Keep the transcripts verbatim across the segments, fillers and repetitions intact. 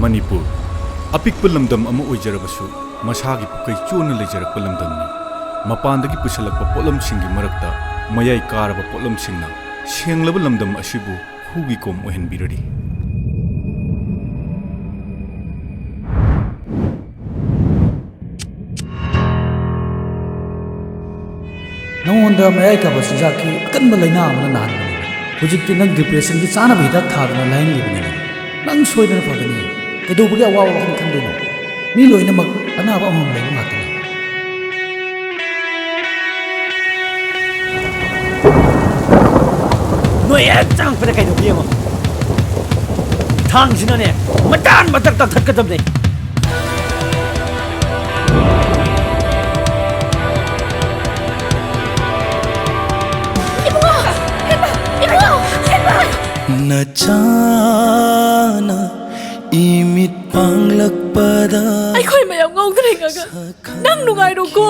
ꯃꯅꯤꯄꯨꯔ, ꯑꯄꯤꯛꯄ ꯂꯝꯗꯝ ꯑꯃ ꯑꯣꯏꯖꯔꯕꯁꯨ, ꯃꯁꯥꯒꯤ ꯄꯨꯀꯩ ꯆꯣꯟꯅ ꯂꯩꯖꯔꯛꯄ ꯂꯝꯗꯝꯅꯤ꯫ ꯃꯄꯥꯟꯗꯒꯤ ꯄꯨꯁꯜꯂꯛꯄ ꯄꯣꯠꯂꯝꯁꯤꯡꯒꯤ ꯃꯔꯛꯇ ꯃꯌꯥꯏ ꯀꯥꯔꯕ ꯄꯣꯠꯂꯝꯁꯤꯡꯅ ꯁꯦꯡꯂꯕ ꯂꯝꯗꯝ ꯑꯁꯤꯕꯨ ꯍꯨꯒꯤ ꯀꯣꯝ ꯑꯣꯏꯍꯟꯕꯤꯔꯔꯤ꯫ ꯅꯉꯣꯟꯗ ꯃꯌꯥꯏ ꯀꯥꯕ ꯆꯤꯟꯖꯥꯛꯀꯤ ꯑꯀꯟꯕ ꯂꯥꯏꯅꯥ ꯑꯃꯅ ꯅꯥꯍꯟꯕꯅꯤ꯫ ꯍꯧꯖꯤꯛꯇꯤ ꯅꯪ ꯗꯤꯄ꯭ꯔꯦꯁꯟꯒꯤ ꯆꯥꯅꯕ ꯍꯤꯗꯥꯛ ꯊꯥꯗꯨꯅ ꯂꯥꯌꯦꯡꯂꯤꯕꯅꯤ꯫ ꯅꯪ ꯁꯣꯏꯗꯅ ꯐꯒꯅꯤ꯫ ꯀꯩꯗꯧꯕꯒꯤ ꯑꯋꯥꯕ ꯋꯥꯈꯜ ꯈꯟꯗꯣꯏꯅꯣ? ꯃꯤ ꯂꯣꯏꯅꯃꯛ ꯑꯅꯥꯕ ꯑꯃꯃꯝ ꯂꯩꯕ ꯉꯥꯛꯇꯅꯤ꯫ ꯅꯣꯏ ꯍꯦꯛ ꯆꯪꯉꯛꯄꯗ ꯀꯩꯗꯧꯒꯦ ꯌꯦꯡꯉꯣ꯫ ꯊꯥꯡꯁꯤꯅꯅꯦ, ꯃꯇꯥꯟ ꯃꯇꯛ ꯇꯛꯊꯠꯀꯗꯕꯅꯦ꯫ ꯏꯕꯨꯡꯉꯣ! ꯍꯦꯟꯕ! ꯏꯕꯨꯡꯉꯣ! ꯍꯦꯟꯕ! ꯅꯆꯥꯅ ꯏꯃꯤꯠ ꯄꯥꯡꯂꯛꯄꯗ ꯑꯩꯈꯣꯏ ꯃꯌꯥꯝ ꯉꯥꯎꯗ꯭ꯔꯤꯉꯩꯗ ꯅꯪ ꯅꯨꯡꯉꯥꯏꯔꯣꯀꯣ꯫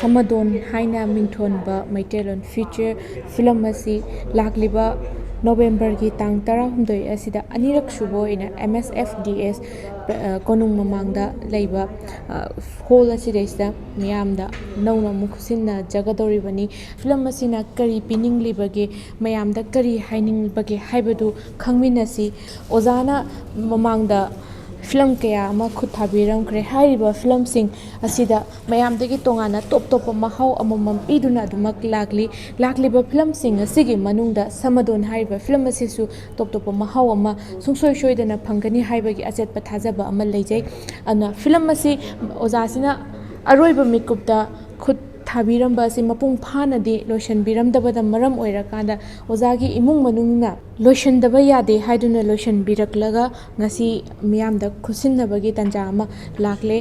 ꯁꯃꯗꯣꯟ ꯍꯥꯏꯅ ꯃꯤꯡꯊꯣꯟꯕ ꯃꯩꯇꯩꯂꯣꯟ ꯐꯤꯆꯔ ꯐꯤꯂꯝ ꯑꯁꯤ ꯂꯥꯛꯂꯤꯕ ꯅꯣꯕꯦꯝꯕꯔꯒꯤ ꯇꯥꯡ ꯇꯔꯥꯍꯨꯝꯗꯣꯏ ꯑꯁꯤꯗ ꯑꯅꯤꯔꯛ ꯁꯨꯕ ꯑꯣꯏꯅ ꯑꯦꯝ ꯑꯦꯁ ꯑꯦꯐ ꯗꯤ ꯑꯦꯁ, ꯑ, ꯀꯣꯅꯨꯡ ꯃꯃꯥꯡꯗ ꯂꯩꯕ, ꯑ, ꯍꯣꯜ ꯑꯁꯤꯗꯩꯁꯤꯗ ꯃꯤꯌꯥꯝꯗ ꯅꯧꯅ ꯑꯃꯨꯛ ꯈꯨꯠꯁꯤꯟꯅꯖꯒꯗꯧꯔꯤꯕꯅꯤ꯫ ꯐꯤꯂꯝ ꯑꯁꯤꯅ ꯀꯔꯤ ꯄꯤꯅꯤꯡꯂꯤꯕꯒꯦ, ꯃꯌꯥꯝꯗ ꯀꯔꯤ ꯍꯥꯏꯅꯤꯡꯕꯒꯦ ꯍꯥꯏꯕꯗꯨ ꯈꯪꯃꯤꯟꯅꯁꯤ꯫ ꯑꯣꯖꯥꯅ ꯃꯃꯥꯡꯗ ꯐꯤꯂꯝ ꯀꯌꯥ ꯑꯃ ꯈꯨꯠ ꯊꯥꯕꯤꯔꯝꯈ꯭ꯔꯦ꯫ ꯍꯥꯏꯔꯤꯕ ꯐꯤꯂꯝꯁꯤꯡ ꯑꯁꯤꯗ ꯃꯌꯥꯝꯗꯒꯤ ꯇꯣꯉꯥꯟꯅ ꯇꯣꯞ ꯇꯣꯞꯄ ꯃꯍꯥꯎ ꯑꯃꯃꯝ ꯄꯤꯗꯨꯅ ꯑꯗꯨꯃꯛ ꯂꯥꯛꯂꯤ꯫ ꯂꯥꯛꯂꯤꯕ ꯐꯤꯂꯝꯁꯤꯡ ꯑꯁꯤꯒꯤ ꯃꯅꯨꯡꯗ ꯁꯃꯗꯣꯟ ꯍꯥꯏꯔꯤꯕ ꯐꯤꯂꯝ ꯑꯁꯤꯁꯨ ꯇꯣꯞ ꯇꯣꯞꯄ ꯃꯍꯥꯎ ꯑꯃ ꯁꯨꯡꯁꯣꯏ ꯁꯣꯏꯗꯅ ꯐꯪꯒꯅꯤ ꯍꯥꯏꯕꯒꯤ ꯑꯆꯦꯠꯄ ꯊꯥꯖꯕ ꯑꯃ ꯂꯩꯖꯩ꯫ ꯑꯗꯨꯅ ꯐꯤꯂꯝ ꯑꯁꯤ ꯑꯣꯖꯥꯁꯤꯅ ꯑꯔꯣꯏꯕ ꯃꯤꯀꯨꯞꯇ ꯈꯨꯠ ꯊꯥꯕꯤꯔꯝꯕ ꯑꯁꯤ ꯃꯄꯨꯡ ꯐꯥꯅꯗꯤ ꯂꯣꯏꯁꯤꯟꯕꯤꯔꯝꯗꯕꯗ ꯃꯔꯝ ꯑꯣꯏꯔꯀꯥꯟꯗ ꯑꯣꯖꯥꯒꯤ ꯏꯃꯨꯡ ꯃꯅꯨꯡꯅ ꯂꯣꯏꯁꯤꯟꯗꯕ ꯌꯥꯗꯦ ꯍꯥꯏꯗꯨꯅ ꯂꯣꯏꯁꯤꯟꯕꯤꯔꯛꯂꯒ ꯉꯁꯤ ꯃꯤꯌꯥꯝꯗ ꯈꯨꯠꯁꯤꯟꯅꯕꯒꯤ ꯇꯥꯟꯖꯥ ꯑꯃ ꯂꯥꯛꯂꯦ꯫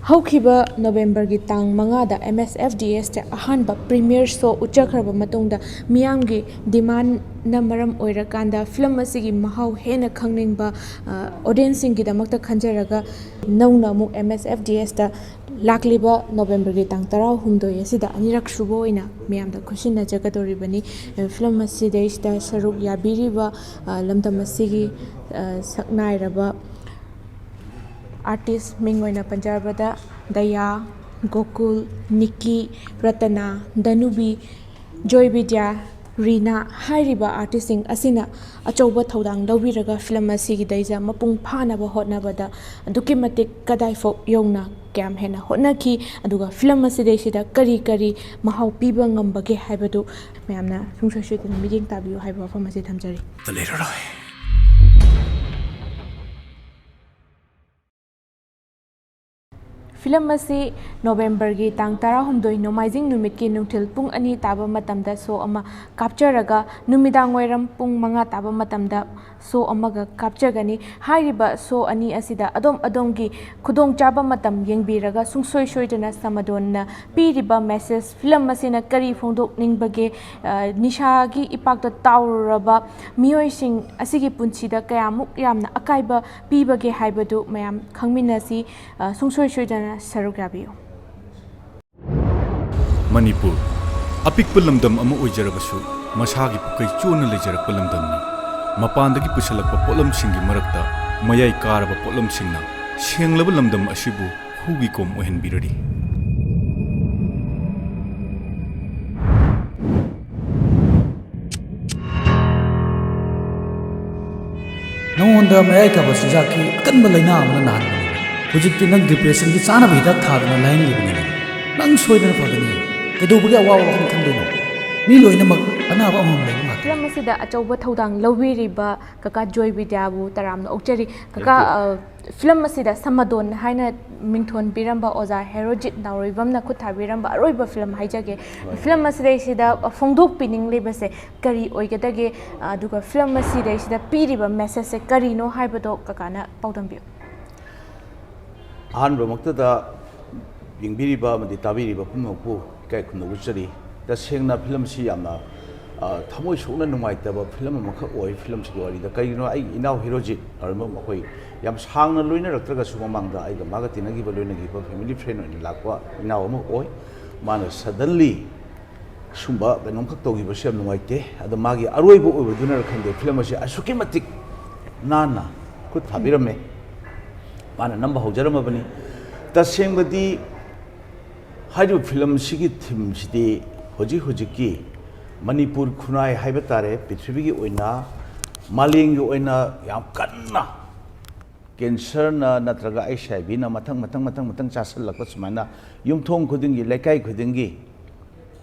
ꯍꯧꯈꯤꯕ ꯅꯣꯕꯦꯝꯕꯔꯒꯤ ꯇꯥꯡ ꯃꯉꯥꯗ ꯑꯦꯝ ꯑꯦꯁ ꯑꯦꯐ ꯗꯤ ꯑꯦꯁꯇ ꯑꯍꯥꯟꯕ ꯄ꯭ꯔꯤꯃꯤꯌꯔ ꯁꯣ ꯎꯠꯆꯈ꯭ꯔꯕ ꯃꯇꯨꯡꯗ ꯃꯤꯌꯥꯝꯒꯤ ꯗꯤꯃꯥꯟꯅ ꯃꯔꯝ ꯑꯣꯏꯔꯀꯥꯟꯗ ꯐꯤꯂꯝ ꯑꯁꯤꯒꯤ ꯃꯍꯥꯎ ꯍꯦꯟꯅ ꯈꯪꯅꯤꯡꯕ, ꯑ, ꯑꯣꯗꯤꯌꯦꯟꯁꯁꯤꯡꯒꯤꯗꯃꯛꯇ ꯈꯟꯖꯔꯒ ꯅꯧꯅ ꯑꯃꯨꯛ ꯑꯦꯝ ꯑꯦꯁ ꯑꯦꯐ ꯗꯤ ꯑꯦꯁꯇ ꯂꯥꯛꯂꯤꯕ ꯅꯣꯕꯦꯝꯕꯔꯒꯤ ꯇꯥꯡ ꯇꯔꯥꯍꯨꯝꯗꯣꯏ ꯑꯁꯤꯗ ꯑꯅꯤꯔꯛ ꯁꯨꯕ ꯑꯣꯏꯅ ꯃꯌꯥꯝꯗ ꯈꯨꯠꯁꯤꯟꯅꯖꯒꯗꯧꯔꯤꯕꯅꯤ꯫ ꯑ, ꯐꯤꯂꯝ ꯑꯁꯤꯗꯩꯁꯤꯗ ꯁꯔꯨꯛ ꯌꯥꯕꯤꯔꯤꯕ, ꯑ, ꯂꯝꯗꯝ ꯑꯁꯤꯒꯤ, ꯑ, ꯁꯛꯅꯥꯏꯔꯕ ꯑꯥꯔꯇꯤꯁ ꯃꯤꯡ ꯑꯣꯏꯅ ꯄꯟꯖꯔꯕꯗ ꯗꯌꯥ, ꯒꯣꯀꯨꯜ, ꯅꯤꯀꯤ, ꯔꯇꯅꯥ, ꯗꯅꯨꯕꯤ, ꯖꯣꯏ ꯕꯤꯗ꯭ꯌꯥ, ꯔꯤꯅꯥ ꯍꯥꯏꯔꯤꯕ ꯑꯥꯔꯇꯤꯁꯁꯤꯡ ꯑꯁꯤꯅ ꯑꯆꯧꯕ ꯊꯧꯗꯥꯡ ꯂꯧꯕꯤꯔꯒ ꯐꯤꯂꯝ ꯑꯁꯤꯒꯤꯗꯩꯗ ꯃꯄꯨꯡ ꯐꯥꯅꯕ ꯍꯣꯠꯅꯕꯗ ꯑꯗꯨꯛꯀꯤ ꯃꯇꯤꯛ ꯀꯗꯥꯏꯐꯥꯎ ꯌꯧꯅ ꯀꯌꯥꯝ ꯍꯦꯟꯅ ꯍꯣꯠꯅꯈꯤ, ꯑꯗꯨꯒ ꯐꯤꯂꯝ ꯑꯁꯤꯗꯩꯁꯤꯗ ꯀꯔꯤ ꯀꯔꯤ ꯃꯍꯥꯎ ꯄꯤꯕ ꯉꯝꯕꯒꯦ ꯍꯥꯏꯕꯗꯨ ꯃꯌꯥꯝꯅ ꯁꯨꯡꯁꯣꯏ ꯁꯣꯏꯗꯅ ꯃꯤꯠꯌꯦꯡ ꯇꯥꯕꯤꯌꯨ ꯍꯥꯏꯕ ꯋꯥꯐꯝ ꯑꯁꯤ ꯊꯝꯖꯔꯤ꯫ ꯂꯩꯔꯔꯣꯏ꯫ ꯐꯤꯂꯝ ꯑꯁꯤ ꯅꯣꯕꯦꯝꯕꯔꯒꯤ ꯇꯥꯡ ꯇꯔꯥꯍꯨꯝꯗꯣꯏ ꯅꯣꯡꯃꯥꯏꯖꯤꯡ ꯅꯨꯃꯤꯠꯀꯤ ꯅꯨꯡꯊꯤꯜ ꯄꯨꯡ ꯑꯅꯤ ꯇꯥꯕ ꯃꯇꯝꯗ ꯁꯣ ꯑꯃ ꯀꯥꯞꯆꯔꯒ, ꯅꯨꯃꯤꯗꯥꯡ ꯋꯥꯏꯔꯝ ꯄꯨꯡ ꯃꯉꯥ ꯇꯥꯕ ꯃꯇꯝꯗ ꯁꯣ ꯑꯃꯒ ꯀꯥꯞꯆꯒꯅꯤ꯫ ꯍꯥꯏꯔꯤꯕ ꯁꯣ ꯑꯅꯤ ꯑꯁꯤꯗ ꯑꯗꯣꯝ ꯑꯗꯣꯝꯒꯤ ꯈꯨꯗꯣꯡꯆꯥꯕ ꯃꯇꯝ ꯌꯦꯡꯕꯤꯔꯒ ꯁꯨꯡꯁꯣꯏ ꯁꯣꯏꯗꯅ ꯁꯃꯥꯗꯣꯟꯅ ꯄꯤꯔꯤꯕ ꯃꯦꯁꯦꯖ, ꯐꯤꯂꯝ ꯑꯁꯤꯅ ꯀꯔꯤ ꯐꯣꯡꯗꯣꯛꯅꯤꯡꯕꯒꯦ, ꯑ, ꯅꯤꯁꯥꯒꯤ ꯏꯄꯥꯛꯇ ꯇꯥꯎꯔꯨꯔꯕ ꯃꯤꯑꯣꯏꯁꯤꯡ ꯑꯁꯤꯒꯤ ꯄꯨꯟꯁꯤꯗ ꯀꯌꯥꯃꯨꯛ ꯌꯥꯝꯅ ꯑꯀꯥꯏꯕ ꯄꯤꯕꯒꯦ ꯍꯥꯏꯕꯗꯨ ꯃꯌꯥꯝ ꯈꯪꯃꯤꯟꯅꯁꯤ꯫ ꯑ, ꯁꯨꯡꯁꯣꯏ ꯁꯣꯏꯗꯅ ꯁꯔꯨꯛ ꯌꯥꯕꯤꯌꯨ꯫ ꯃꯅꯤꯄꯨꯔ, ꯑꯄꯤꯛꯄ ꯂꯝꯗꯝ ꯑꯃ ꯑꯣꯏꯖꯔꯕꯁꯨ, ꯃꯁꯥꯒꯤ ꯄꯨꯀꯩ ꯆꯣꯟꯅ ꯂꯩꯖꯔꯛꯄ ꯂꯝꯗꯝꯅꯤ꯫ ꯃꯄꯥꯟꯗꯒꯤ ꯄꯨꯁꯜꯂꯛꯄ ꯄꯣꯠꯂꯝꯁꯤꯡꯒꯤ ꯃꯔꯛꯇ ꯃꯌꯥꯏ ꯀꯥꯔꯕ ꯄꯣꯠꯂꯝꯁꯤꯡꯅ ꯁꯦꯡꯂꯕ ꯂꯝꯗꯝ ꯑꯁꯤꯕꯨ ꯍꯨꯒꯤ ꯀꯣꯝ ꯑꯣꯏꯍꯟꯕꯤꯔꯔꯤ꯫ ꯅꯉꯣꯟꯗ ꯃꯌꯥꯏ ꯀꯥꯕ ꯆꯤꯟꯖꯥꯛꯀꯤ ꯑꯀꯟꯕ ꯂꯥꯏꯅꯥ ꯑꯃꯅ ꯅꯥꯍꯟꯕꯅꯤ꯫ ꯍꯧꯖꯤꯛꯇꯤ ꯅꯪ ꯗꯤꯄ꯭ꯔꯦꯁꯟꯒꯤ ꯆꯥꯅꯕ ꯍꯤꯗꯥꯛ ꯊꯥꯗꯨꯅ ꯂꯥꯌꯦꯡꯂꯤꯕꯅꯤ꯫ ꯅꯪ ꯁꯣꯏꯗꯅ ꯐꯒꯅꯤ꯫ ꯀꯩꯗꯧꯕꯒꯤ ꯑꯋꯥꯕ ꯋꯥꯈꯜ ꯈꯟꯗꯣꯏꯅꯣ? ꯃꯤ ꯂꯣꯏꯅꯃꯛ ꯑꯅꯥꯕ ꯑꯃꯃꯝ ꯂꯩꯕ ꯉꯥꯛꯇꯅꯤ꯫ ꯐꯤꯂꯝ ꯑꯁꯤꯗ ꯑꯆꯧꯕ ꯊꯧꯗꯥꯡ ꯂꯧꯕꯤꯔꯤꯕ ꯀꯀꯥ ꯖꯣꯏ ꯕꯤꯗ꯭ꯌꯥꯕꯨ ꯇꯔꯥꯝꯅ ꯑꯣꯛꯆꯔꯤ꯫ ꯀꯀꯥ, Thank you. ꯑ, ꯐꯤꯂꯝ ꯑꯁꯤꯗ ꯁꯃꯥꯗꯣꯟ ꯍꯥꯏꯅ ꯃꯤꯡꯊꯣꯟꯕꯤꯔꯝꯕ ꯑꯣꯖꯥ ꯍꯦꯔꯣꯖꯤꯠ ꯅꯥꯎꯔꯣꯏꯕꯝꯅ ꯈꯨꯠ ꯊꯥꯕꯤꯔꯝꯕ ꯑꯔꯣꯏꯕ ꯐꯤꯂꯝ ꯍꯥꯏꯖꯒꯦ꯫ ꯍꯣꯏ, ꯍꯣꯏ꯫ ꯐꯤꯂꯝ ꯑꯁꯤꯗꯩꯁꯤꯗ ꯐꯣꯡꯗꯣꯛꯄꯤꯅꯤꯡꯂꯤꯕꯁꯦ ꯀꯔꯤ ꯑꯣꯏꯒꯗꯒꯦ? ꯑꯗꯨꯒ ꯐꯤꯂꯝ ꯑꯁꯤꯗꯩꯁꯤꯗ ꯄꯤꯔꯤꯕ ꯃꯦꯁꯦꯖꯁꯦ ꯀꯔꯤꯅꯣ ꯍꯥꯏꯕꯗꯣ ꯀꯀꯥꯅ ꯄꯥꯎꯗꯝꯕꯤꯌꯨ꯫ ꯑꯍꯥꯟꯕꯃꯛꯇꯗ ꯌꯦꯡꯕꯤꯔꯤꯕ ꯑꯃꯗꯤ ꯇꯥꯕꯤꯔꯤꯕ ꯄꯨꯝꯅꯃꯛꯄꯨ ꯏꯀꯥꯏ ꯈꯨꯝꯅꯕ ꯎꯠꯆꯔꯤ꯫ ꯇꯁꯦꯡꯅ ꯐꯤꯂꯝꯁꯤ ꯌꯥꯝꯅ, ꯊꯃꯣꯏ ꯁꯣꯛꯅ ꯅꯨꯡꯉꯥꯏꯇꯕ ꯐꯤꯂꯝ ꯑꯃꯈꯛ ꯑꯣꯏ꯫ ꯐꯤꯂꯝꯁꯤꯒꯤ ꯋꯥꯔꯤꯗ ꯀꯩꯒꯤꯅꯣ, ꯑꯩꯒꯤ ꯏꯅꯥꯎ ꯍꯦꯔꯣꯖꯤꯠ ꯑꯔꯨꯟꯕꯝ, ꯑꯩꯈꯣꯏ ꯌꯥꯝ ꯁꯥꯡꯅ ꯂꯣꯏꯅꯔꯛꯇ꯭ꯔꯒꯁꯨ ꯃꯃꯥꯡꯗ ꯑꯩꯒ ꯃꯥꯒ ꯇꯤꯟꯅꯈꯤꯕ, ꯂꯣꯏꯅꯈꯤꯕ, ꯐꯦꯃꯤꯂꯤ ꯐ꯭ꯔꯦꯟ ꯑꯣꯏꯅ ꯂꯥꯛꯄ ꯏꯅꯥꯎ ꯑꯃ ꯑꯣꯏ꯫ ꯃꯥꯅ ꯁꯗꯟꯂꯤ ꯁꯨꯝꯕ ꯀꯩꯅꯣꯝꯈꯛ ꯇꯧꯈꯤꯕꯁꯨ ꯌꯥꯝ ꯅꯨꯡꯉꯥꯏꯇꯦ꯫ ꯑꯗꯣ ꯃꯥꯒꯤ ꯑꯔꯣꯏꯕ ꯑꯣꯏꯕꯗꯨꯅꯔ ꯈꯪꯗꯦ, ꯐꯤꯂꯝ ꯑꯁꯤ ꯑꯁꯨꯛꯀꯤ ꯃꯇꯤꯛ ꯅꯥꯟꯅ ꯈꯨꯠ ꯊꯥꯕꯤꯔꯝꯃꯦ꯫ ꯃꯥꯅ ꯅꯝꯕ ꯍꯧꯖꯔꯝꯃꯕꯅꯤ꯫ ꯇꯁꯦꯡꯕꯗꯤ ꯍꯥꯏꯔꯤꯕ ꯐꯤꯂꯝꯁꯤꯒꯤ ꯊꯤꯝꯁꯤꯗꯤ ꯍꯧꯖꯤꯛ ꯍꯧꯖꯤꯛꯀꯤ ꯃꯅꯤꯄꯨꯔ ꯈꯨꯟꯅꯥꯏ ꯍꯥꯏꯕ ꯇꯥꯔꯦ, ꯄ꯭ꯔꯤꯊꯤꯕꯤꯒꯤ ꯑꯣꯏꯅ, ꯃꯥꯂꯦꯝꯒꯤ ꯑꯣꯏꯅ ꯌꯥꯝ ꯀꯟꯅ ꯀꯦꯟꯁꯔꯅ ꯅꯠꯇ꯭ꯔꯒ ꯑꯩꯆ ꯑꯥꯏ ꯚꯤꯅ ꯃꯊꯪ ꯃꯊꯪ ꯃꯊꯪ ꯃꯊꯪ ꯆꯥꯁꯤꯜꯂꯛꯄ ꯁꯨꯃꯥꯏꯅ ꯌꯨꯝꯊꯣꯡ ꯈꯨꯗꯤꯡꯒꯤ, ꯂꯩꯀꯥꯏ ꯈꯨꯗꯤꯡꯒꯤ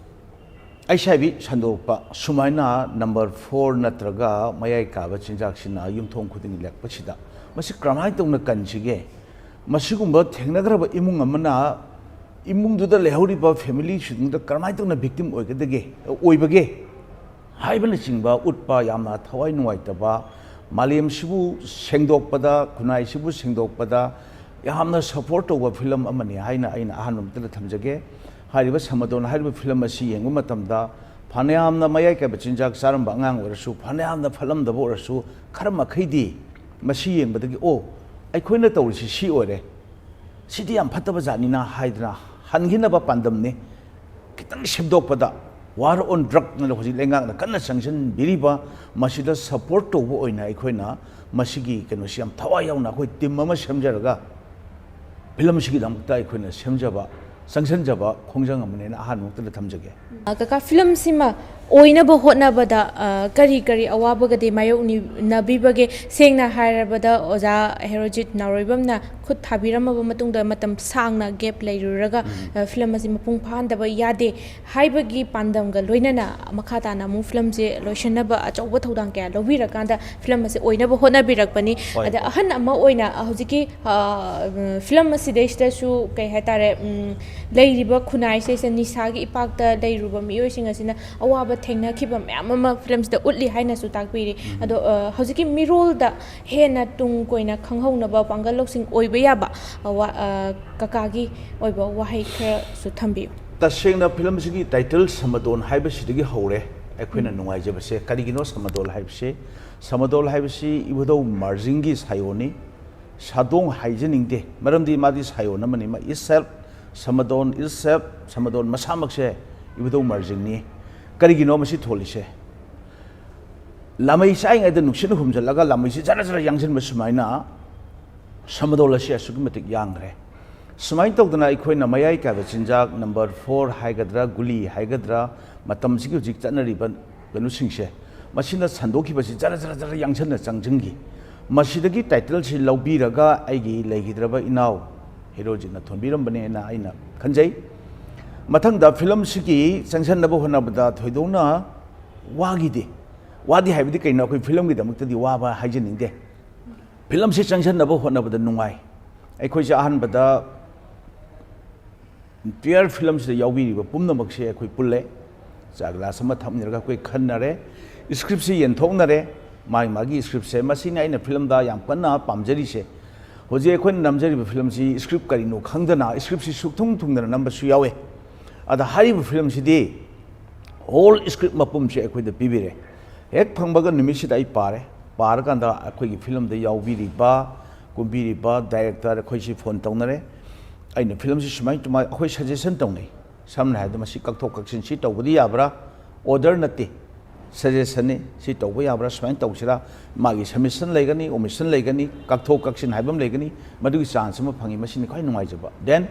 ꯑꯩꯆ ꯑꯥꯏ ꯚꯤ ꯁꯟꯗꯣꯛꯄ ꯁꯨꯃꯥꯏꯅ ꯅꯝꯕꯔ ꯐꯣꯔ ꯅꯠꯇ꯭ꯔꯒ ꯃꯌꯥꯏ ꯀꯥꯕ ꯆꯤꯟꯖꯥꯛꯁꯤꯅ ꯌꯨꯝꯊꯣꯡ ꯈꯨꯗꯤꯡꯒꯤ ꯂꯥꯛꯄꯁꯤꯗ ꯃꯁꯤ ꯀꯔꯝꯍꯥꯏꯅ ꯇꯧꯅ ꯀꯟꯁꯤꯒꯦ? ꯃꯁꯤꯒꯨꯝꯕ ꯊꯦꯡꯅꯈ꯭ꯔꯕ ꯏꯃꯨꯡ ꯑꯃꯅ ꯏꯃꯨꯡꯗꯨꯗ ꯂꯩꯍꯧꯔꯤꯕ ꯐꯦꯃꯤꯂꯤꯁꯤꯡꯗꯨꯗ ꯀꯔꯝꯍꯥꯏꯅ ꯇꯧꯅ ꯚꯤꯛꯇꯤꯝ ꯑꯣꯏꯒꯗꯒꯦ, ꯑꯣꯏꯕꯒꯦ ꯍꯥꯏꯕꯅꯆꯤꯡꯕ ꯎꯠꯄ ꯌꯥꯝꯅ ꯊꯋꯥꯏ ꯅꯨꯡꯉꯥꯏꯇꯕ, ꯃꯥꯂꯦꯝꯁꯤꯕꯨ ꯁꯦꯡꯗꯣꯛꯄꯗ, ꯈꯨꯟꯅꯥꯏꯁꯤꯕꯨ ꯁꯦꯡꯗꯣꯛꯄꯗ ꯌꯥꯝꯅ ꯁꯄꯣꯔꯠ ꯇꯧꯕ ꯐꯤꯂꯝ ꯑꯃꯅꯤ ꯍꯥꯏꯅ ꯑꯩꯅ ꯑꯍꯥꯟꯕ ꯃꯛꯇꯗ ꯊꯝꯖꯒꯦ꯫ ꯍꯥꯏꯔꯤꯕ ꯁꯃꯗꯣꯟ ꯍꯥꯏꯔꯤꯕ ꯐꯤꯂꯝ ꯑꯁꯤ ꯌꯦꯡꯕ ꯃꯇꯝꯗ ꯐꯅꯌꯥꯝꯅ ꯃꯌꯥꯏ ꯀꯥꯏꯕ ꯆꯤꯟꯖꯥꯛ ꯆꯥꯔꯝꯕ ꯑꯉꯥꯡ ꯑꯣꯏꯔꯁꯨ, ꯐꯅꯌꯥꯝꯅ ꯐꯠꯂꯝꯗꯕ ꯑꯣꯏꯔꯁꯨ, ꯈꯔ ꯃꯈꯩꯗꯤ ꯃꯁꯤ ꯌꯦꯡꯕꯗꯒꯤ, "ꯑꯣ, ꯑꯩꯈꯣꯏꯅ ꯇꯧꯔꯤꯁꯤ ꯁꯤ ꯑꯣꯏꯔꯦ, ꯁꯤꯗꯤ ꯌꯥꯝ ꯐꯠꯇꯕ ꯖꯥꯠꯅꯤꯅ" ꯍꯥꯏꯗꯅ ꯍꯟꯈꯤꯅꯕ ꯄꯥꯟꯗꯝꯅꯤ꯫ ꯈꯤꯇꯪ ꯁꯦꯝꯗꯣꯛꯄꯗ, ꯋꯥꯔ ꯑꯣꯟ ꯗ꯭ꯔꯛꯅ ꯍꯧꯖꯤꯛ ꯂꯩꯉꯥꯛꯅ ꯀꯟꯅ ꯆꯪꯁꯤꯟꯕꯤꯔꯤꯕ, ꯃꯁꯤꯗ ꯁꯄꯣꯔꯠ ꯇꯧꯕ ꯑꯣꯏꯅ ꯑꯩꯈꯣꯏꯅ ꯃꯁꯤꯒꯤ ꯀꯩꯅꯣꯁꯤ ꯌꯥꯝ ꯊꯋꯥꯏ ꯌꯥꯎꯅ ꯑꯩꯈꯣꯏ ꯇꯤꯝ ꯑꯃ ꯁꯦꯝꯖꯔꯒ ꯐꯤꯂꯝꯁꯤꯒꯤꯗꯃꯛꯇ ꯑꯩꯈꯣꯏꯅ ꯁꯦꯝꯖꯕ, ꯆꯪꯁꯤꯟꯖꯕ ꯈꯣꯡꯖꯪ ꯑꯃꯅꯦꯅ ꯑꯍꯥꯟꯕ ꯃꯛꯇꯗ ꯊꯝꯖꯒꯦ꯫ ꯑ, ꯀꯀꯥ, ꯐꯤꯂꯝꯁꯤꯃ ꯑꯣꯏꯅꯕ ꯍꯣꯠꯅꯕꯗ, ꯑ, ꯀꯔꯤ ꯀꯔꯤ ꯑꯋꯥꯕꯒꯗꯤ ꯃꯥꯌꯣꯛꯅꯕꯤꯕꯒꯦ? ꯁꯦꯡꯅ ꯍꯥꯏꯔꯕꯗ, ꯑꯣꯖꯥ ꯍꯦꯔꯣꯖꯤꯠ ꯅꯥꯎꯔꯣꯏꯕꯝꯅ ꯈꯨꯠ ꯊꯥꯕꯤꯔꯝꯃꯕ ꯃꯇꯨꯡꯗ ꯃꯇꯝ ꯁꯥꯡꯅ ꯒꯦꯞ ꯂꯩꯔꯨꯔꯒ, ꯎꯝ꯫ ꯑ, ꯐꯤꯂꯝ ꯑꯁꯤ ꯃꯄꯨꯡ ꯐꯥꯍꯟꯗꯕ ꯌꯥꯗꯦ ꯍꯥꯏꯕꯒꯤ ꯄꯥꯟꯗꯝꯒ ꯂꯣꯏꯅꯅ ꯃꯈꯥ ꯇꯥꯅ ꯑꯃꯨꯛ ꯐꯤꯂꯝꯁꯦ ꯂꯣꯏꯁꯤꯟꯅꯕ ꯑꯆꯧꯕ ꯊꯧꯗꯥꯡ ꯀꯌꯥ ꯂꯧꯕꯤꯔꯀꯥꯟꯗ ꯐꯤꯂꯝ ꯑꯁꯤ ꯑꯣꯏꯅꯕ ꯍꯣꯠꯅꯕꯤꯔꯛꯄꯅꯤ꯫ ꯍꯣꯏ, ꯑꯗ ꯍꯣꯏ꯫ ꯑꯍꯟ ꯑꯃ ꯑꯣꯏꯅ ꯍꯧꯖꯤꯛꯀꯤ, ꯑ, ꯐꯤꯂꯝ ꯑꯁꯤꯗꯩꯁꯤꯗꯁꯨ ꯀꯩ ꯍꯥꯏꯇꯥꯔꯦ, ꯎꯝ, ꯂꯩꯔꯤꯕ ꯈꯨꯟꯅꯥꯏꯁꯤꯗꯩꯁꯤꯗ ꯅꯤꯁꯥꯒꯤ ꯏꯄꯥꯛꯇ ꯂꯩꯔꯨꯕ ꯃꯤꯑꯣꯏꯁꯤꯡ ꯑꯁꯤꯅ ꯑꯋꯥꯕ ꯊꯦꯡꯅꯈꯤꯕ ꯃꯌꯥꯝ ꯑꯃ ꯐꯤꯂꯝꯁꯤꯗ ꯎꯠꯂꯤ ꯍꯥꯏꯅꯁꯨ ꯇꯥꯛꯄꯤꯔꯤ꯫ ꯎꯝ꯫ ꯑꯗꯣ, ꯑ, ꯍꯧꯖꯤꯛꯀꯤ ꯃꯤꯔꯣꯜꯗ ꯍꯦꯟꯅ ꯇꯨꯡ ꯀꯣꯏꯅ ꯈꯪꯍꯧꯅꯕ ꯄꯥꯡꯒꯜ ꯂꯧꯁꯤꯡ ꯑꯣꯏꯕ ꯌꯥꯕ, ꯑ, ꯋꯥ-, ꯑ, ꯀꯀꯥꯒꯤ ꯑꯣꯏꯕ ꯋꯥꯍꯩ ꯈꯔꯁꯨ ꯊꯝꯕꯤꯌꯨ꯫ ꯇꯁꯦꯡꯅ ꯐꯤꯂꯝꯁꯤꯒꯤ ꯇꯥꯏꯇꯜ ꯁꯃꯗꯣꯟ ꯍꯥꯏꯕꯁꯤꯗꯒꯤ ꯍꯧꯔꯦ꯫ ꯑꯩꯈꯣꯏꯅ ꯅꯨꯡꯉꯥꯏꯖꯕꯁꯦ ꯀꯔꯤꯒꯤꯅꯣ? ꯁꯃꯗꯣꯜ ꯍꯥꯏꯕꯁꯤ, ꯁꯃꯗꯣꯜ ꯍꯥꯏꯕꯁꯤ ꯏꯕꯨꯙꯧ ꯃꯥꯔꯖꯤꯡꯒꯤ ꯁꯥꯏꯑꯣꯟꯅꯤ꯫ ꯁꯥꯗꯣꯡ ꯍꯥꯏꯖꯅꯤꯡꯗꯦ, ꯃꯔꯝꯗꯤ ꯃꯥꯗꯤ ꯁꯥꯏꯑꯣꯟ ꯑꯃꯅꯤ꯫ ꯃꯥ itself, ꯁꯃꯗꯣꯟ itself, ꯁꯃꯗꯣꯟ ꯃꯁꯥꯃꯛꯁꯦ ꯏꯕꯨꯙꯧ ꯃꯥꯔꯖꯤꯡꯅꯤ꯫ ꯀꯔꯤꯒꯤꯅꯣ ꯃꯁꯤ ꯊꯣꯜꯂꯤꯁꯦ? ꯂꯥꯃꯩ ꯆꯥꯏꯉꯩꯗ ꯅꯨꯡꯁꯤꯠꯅ ꯍꯨꯝꯖꯤꯜꯂꯒ ꯂꯥꯃꯩꯁꯤ ꯖꯔ ꯖꯔ ꯌꯥꯡꯁꯤꯟꯕ ꯁꯨꯃꯥꯏꯅ ꯁꯃꯗꯣꯜ ꯑꯁꯤ ꯑꯁꯨꯛꯀꯤ ꯃꯇꯤꯛ ꯌꯥꯡꯈ꯭ꯔꯦ꯫ ꯁꯨꯃꯥꯏꯅ ꯇꯧꯗꯅ ꯑꯩꯈꯣꯏꯅ ꯃꯌꯥꯏ ꯀꯥꯏꯕ ꯆꯤꯟꯖꯥꯛ number four ꯍꯥꯏꯒꯗ꯭ꯔꯥ, ꯒꯨꯂꯤ ꯍꯥꯏꯒꯗ꯭ꯔꯥ, ꯃꯇꯝꯁꯤꯒꯤ ꯍꯧꯖꯤꯛ ꯆꯠꯅꯔꯤꯕ ꯀꯩꯅꯣꯁꯤꯡꯁꯦ, ꯃꯁꯤꯅ ꯁꯟꯗꯣꯛꯈꯤꯕꯁꯤ ꯖꯔ ꯖꯔ ꯖꯔ ꯌꯥꯡꯁꯟꯅ ꯆꯪꯁꯤꯟꯈꯤ꯫ ꯃꯁꯤꯗꯒꯤ ꯇꯥꯏꯇꯜꯁꯤ ꯂꯧꯕꯤꯔꯒ ꯑꯩꯒꯤ ꯂꯩꯈꯤꯗ꯭ꯔꯕ ꯏꯅꯥꯎ ꯍꯦꯔꯣꯖꯤꯠꯅ ꯊꯣꯟꯕꯤꯔꯝꯕꯅꯦꯅ ꯑꯩꯅ ꯈꯟꯖꯩ꯫ ꯃꯊꯪꯗ ꯐꯤꯂꯝꯁꯤꯒꯤ ꯆꯪꯁꯟꯅꯕ ꯍꯣꯠꯅꯕꯗ ꯊꯣꯏꯗꯣꯛꯅ ꯋꯥꯈꯤꯗꯦ꯫ ꯋꯥꯗꯦ ꯍꯥꯏꯕꯗꯤ ꯀꯩꯅꯣ? ꯑꯩꯈꯣꯏ ꯐꯤꯂꯝꯒꯤꯗꯃꯛꯇꯗꯤ ꯋꯥꯕ ꯍꯥꯏꯖꯅꯤꯡꯗꯦ꯫ ꯐꯤꯂꯝꯁꯤ ꯆꯪꯁꯟꯅꯕ ꯍꯣꯠꯅꯕꯗ ꯅꯨꯡꯉꯥꯏ꯫ ꯑꯩꯈꯣꯏꯁꯦ ꯑꯍꯥꯟꯕꯗ entire ꯐꯤꯂꯝꯁꯤꯗ ꯌꯥꯎꯕꯤꯔꯤꯕ ꯄꯨꯝꯅꯃꯛꯁꯦ ꯑꯩꯈꯣꯏ ꯄꯨꯜꯂꯦ, ꯆꯥ ꯒ꯭ꯂꯥꯁ ꯑꯃ ꯊꯛꯃꯤꯟꯅꯔꯒ ꯑꯩꯈꯣꯏ ꯈꯟꯅꯔꯦ, scriptꯁꯤ ꯌꯦꯟꯊꯣꯛꯅꯔꯦ, ꯃꯥꯒꯤ ꯃꯥꯒꯤ scriptꯁꯦ꯫ ꯃꯁꯤꯅꯤ ꯑꯩꯅ ꯐꯤꯂꯝꯗ ꯌꯥꯝ ꯀꯟꯅ ꯄꯥꯝꯖꯔꯤꯁꯦ꯫ ꯍꯧꯖꯤꯛ ꯑꯩꯈꯣꯏꯅ ꯅꯝꯖꯔꯤꯕ ꯐꯤꯂꯝꯁꯤ script ꯀꯔꯤꯅꯣ ꯈꯪꯗꯅ, scriptꯁꯤ ꯁꯨꯛꯊꯨꯡ ꯊꯨꯡꯗꯅ ꯅꯝꯕꯁꯨ ꯌꯥꯎꯋꯦ꯫ ꯑꯗ ꯍꯥꯏꯔꯤꯕ ꯐꯤꯂꯝꯁꯤꯗꯤ whole script ꯃꯄꯨꯝꯁꯦ ꯑꯩꯈꯣꯏꯗ ꯄꯤꯕꯤꯔꯦ꯫ ꯍꯦꯛ ꯐꯪꯕꯒ ꯅꯨꯃꯤꯠꯁꯤꯗ ꯑꯩ ꯄꯥꯔꯦ꯫ ꯄꯥꯔꯀꯥꯟꯗ ꯑꯩꯈꯣꯏꯒꯤ ꯐꯤꯂꯝꯗ ꯌꯥꯎꯕꯤꯔꯤꯕ, ꯀꯨꯝꯕꯤꯔꯤꯕ director ꯑꯩꯈꯣꯏꯁꯤ phone ꯇꯧꯅꯔꯦ꯫ ꯑꯩꯅ ꯐꯤꯂꯝꯁꯤ ꯁꯨꯃꯥꯏ ꯁꯨꯃꯥꯏ ꯑꯩꯈꯣꯏ suggestion ꯇꯧꯅꯩ꯫ ꯁꯝꯅ ꯍꯥꯏꯔꯕꯗ ꯃꯁꯤ ꯀꯛꯊꯣꯛ ꯀꯛꯁꯤꯟ ꯁꯤ ꯇꯧꯕꯗꯤ ꯌꯥꯕ꯭ꯔꯥ? Order ꯅꯠꯇꯦ, suggestionꯅꯤ꯫ ꯁꯤ ꯇꯧꯕ ꯌꯥꯕ꯭ꯔꯥ? ꯁꯨꯃꯥꯏꯅ ꯇꯧꯁꯤꯔꯥ? ꯃꯥꯒꯤ submission ꯂꯩꯒꯅꯤ, omission ꯂꯩꯒꯅꯤ, ꯀꯛꯊꯣꯛ ꯀꯛꯁꯤꯟ ꯍꯥꯏꯕ ꯑꯃ ꯂꯩꯒꯅꯤ꯫ ꯃꯗꯨꯒꯤ chance ꯑꯃ ꯐꯪꯉꯤ, ꯃꯁꯤꯅꯤ ꯈ꯭ꯋꯥꯏ ꯅꯨꯡꯉꯥꯏꯖꯕ꯫ Then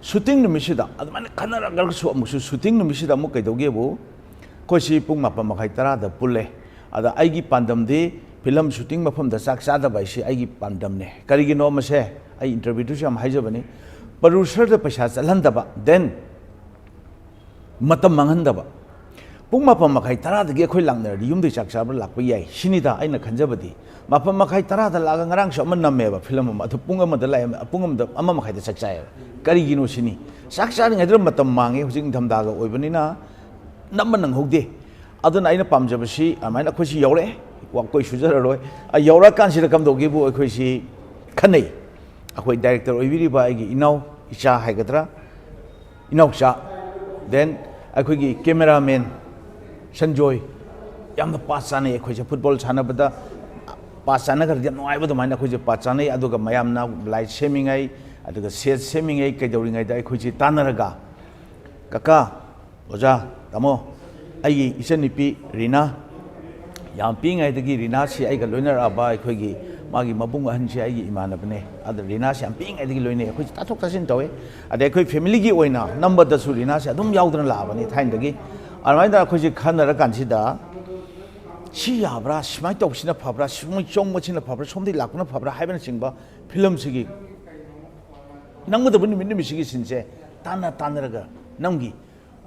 shooting ꯅꯨꯃꯤꯠꯁꯤꯗ ꯑꯗꯨꯃꯥꯏꯅ ꯈꯟꯅꯔꯒꯁꯨ ꯑꯃꯨꯛꯁꯨ shooting ꯅꯨꯃꯤꯠꯁꯤꯗ ꯑꯃꯨꯛ ꯀꯩꯗꯧꯒꯦꯕꯨ, ꯑꯩꯈꯣꯏꯁꯤ ꯄꯨꯡ ꯃꯥꯄꯟ ꯃꯈꯥꯏ ꯇꯔꯥꯗ ꯄꯨꯜꯂꯦ꯫ ꯑꯗ ꯑꯩꯒꯤ ꯄꯥꯟꯗꯝꯗꯤ ꯐꯤꯂꯝ shooting ꯃꯐꯝꯗ ꯆꯥꯛ ꯆꯥꯗꯕ ꯍꯥꯏꯁꯤ ꯑꯩꯒꯤ ꯄꯥꯟꯗꯝꯅꯦ꯫ ꯀꯔꯤꯒꯤꯅꯣ? ꯃꯁꯦ ꯑꯩ interviewꯗꯁꯨ ꯌꯥꯝ ꯍꯥꯏꯖꯕꯅꯤ, producerꯗ ꯄꯩꯁꯥ ꯆꯠꯍꯟꯗꯕ, then ꯃꯇꯝ ꯃꯥꯡꯍꯟꯗꯕ꯫ ꯄꯨꯡ ꯃꯥꯄꯟ ꯃꯈꯥꯏ ꯇꯔꯥꯗꯒꯤ ꯑꯩꯈꯣꯏ ꯂꯥꯛꯅꯔꯗꯤ ꯌꯨꯝꯗꯩ ꯆꯥꯛ ꯆꯥꯕ ꯂꯥꯛꯄ ꯌꯥꯏ ꯁꯤꯅꯤꯗ ꯑꯩꯅ ꯈꯟꯖꯕꯗꯤ꯫ ꯃꯥꯄꯟ ꯃꯈꯥꯏ ꯇꯔꯥꯗ ꯂꯥꯛꯑꯒ ꯉꯔꯥꯡꯁꯨ ꯑꯃ ꯅꯝꯃꯦꯕ, ꯐꯤꯂꯝ ꯑꯃ, ꯑꯗꯨ ꯄꯨꯡ ꯑꯃꯗ ꯂꯥꯛꯑꯦ, ꯄꯨꯡ ꯑꯃꯗ, ꯑꯃ ꯃꯈꯥꯏꯗ ꯆꯥꯛ ꯆꯥꯏꯌꯦꯕ꯫ ꯀꯔꯤꯒꯤꯅꯣ ꯁꯤꯅꯤ? ꯆꯥꯛ ꯆꯥꯔꯤꯉꯩꯗ ꯃꯇꯝ ꯃꯥꯡꯉꯦ, ꯍꯧꯖꯤꯛ ꯅꯤꯡꯊꯝꯊꯥꯒ ꯑꯣꯏꯕꯅꯤꯅ ꯅꯝꯕ ꯅꯪꯍꯧꯗꯦ꯫ ꯑꯗꯨꯅ ꯑꯩꯅ ꯄꯥꯝꯖꯕꯁꯤ ꯑꯗꯨꯃꯥꯏꯅ ꯑꯩꯈꯣꯏꯁꯤ ꯌꯧꯔꯛꯑꯦ, ꯋꯥ-, ꯀꯣꯏ ꯁꯨꯖꯔꯔꯣꯏ꯫ ꯑꯩ ꯌꯧꯔꯛꯑꯀꯥꯟꯁꯤꯗ ꯀꯝꯗꯧꯒꯦꯕꯨ ꯑꯩꯈꯣꯏꯁꯤ ꯈꯟꯅꯩ꯫ ꯑꯩꯈꯣꯏ director ꯑꯣꯏꯕꯤꯔꯤꯕ ꯑꯩꯒꯤ ꯏꯅꯥꯎ, ꯏꯆꯥ ꯍꯥꯏꯒꯗ꯭ꯔꯥ, ꯏꯅꯥꯎꯆꯥ, then ꯑꯩꯈꯣꯏꯒꯤ cameraman, ꯁꯟꯖꯣꯏ, ꯌꯥꯝꯅ ꯄꯥ ꯆꯥꯅꯩ꯫ ꯑꯩꯈꯣꯏꯁꯦ ꯐꯨꯠꯕꯣꯜ ꯁꯥꯟꯅꯕꯗ ꯄꯥ ꯆꯥꯅꯈ꯭ꯔꯗꯤ ꯌꯥꯝ ꯅꯨꯡꯉꯥꯏꯕ ꯑꯗꯨꯃꯥꯏꯅ ꯑꯩꯈꯣꯏꯁꯦ ꯄꯥ ꯆꯥꯅꯩ꯫ ꯑꯗꯨꯒ ꯃꯌꯥꯝꯅ ꯂꯥꯏꯠ ꯁꯦꯝꯃꯤꯉꯩ, ꯑꯗꯨꯒ ꯁꯦꯠ ꯁꯦꯝꯃꯤꯉꯩ, ꯀꯩꯗꯧꯔꯤꯉꯩꯗ ꯑꯩꯈꯣꯏꯁꯦ ꯇꯥꯟꯅꯔꯒ, "ꯀꯀꯥ, ꯑꯣꯖꯥ, ꯇꯥꯃꯣ, ꯑꯩꯒꯤ ꯏꯆꯟꯅꯨꯄꯤ ꯔꯤꯅꯥ, ꯌꯥꯝ ꯄꯤꯛꯏꯉꯩꯗꯒꯤ ꯔꯤꯅꯥꯁꯤ ꯑꯩꯒ ꯂꯣꯏꯅꯔꯛꯑꯕ ꯑꯩꯈꯣꯏꯒꯤ ꯃꯥꯒꯤ ꯃꯕꯨꯡ ꯑꯍꯟꯁꯦ ꯑꯩꯒꯤ ꯏꯃꯥꯟꯅꯕꯅꯦ꯫ ꯑꯗ ꯔꯤꯅꯥꯁꯤ ꯌꯥꯝ ꯄꯤꯛꯏꯉꯩꯗꯒꯤ ꯂꯣꯏꯅꯩ꯫ ꯑꯩꯈꯣꯏꯁꯦ ꯇꯥꯊꯣꯛ ꯇꯥꯁꯤꯟ ꯇꯧꯋꯦ꯫ ꯑꯗꯩ ꯑꯩꯈꯣꯏ ꯐꯦꯃꯤꯂꯤꯒꯤ ꯑꯣꯏꯅ ꯅꯝꯕꯗꯁꯨ ꯔꯤꯅꯥꯁꯤ ꯑꯗꯨꯝ ꯌꯥꯎꯗꯅ ꯂꯥꯛꯑꯕꯅꯤ ꯊꯥꯏꯅꯗꯒꯤ꯫ ꯑꯗꯨꯃꯥꯏꯅ ꯇꯧꯔꯒ ꯑꯩꯈꯣꯏꯁꯦ ꯈꯟꯅꯔꯀꯥꯟꯁꯤꯗ, ꯁꯤ ꯌꯥꯕ꯭ꯔꯥ, ꯁꯨꯃꯥꯏꯅ ꯇꯧꯕꯁꯤꯅ ꯐꯕ꯭ꯔꯥ, ꯁꯨꯃꯥꯏꯅ ꯆꯣꯡꯕꯁꯤꯅ ꯐꯕ꯭ꯔꯥ, ꯁꯣꯝꯗꯒꯤ ꯂꯥꯛꯄꯅ ꯐꯕ꯭ꯔꯥ ꯍꯥꯏꯕꯅꯆꯤꯡꯕ ꯐꯤꯂꯝꯁꯤꯒꯤ ꯅꯝꯒꯗꯕ ꯅꯨꯃꯤꯠ, ꯅꯨꯃꯤꯠꯁꯤꯒꯤ ꯁꯤꯟꯁꯦ ꯇꯥꯟꯅ ꯇꯥꯟꯅꯔꯒ ꯅꯝꯈꯤ꯫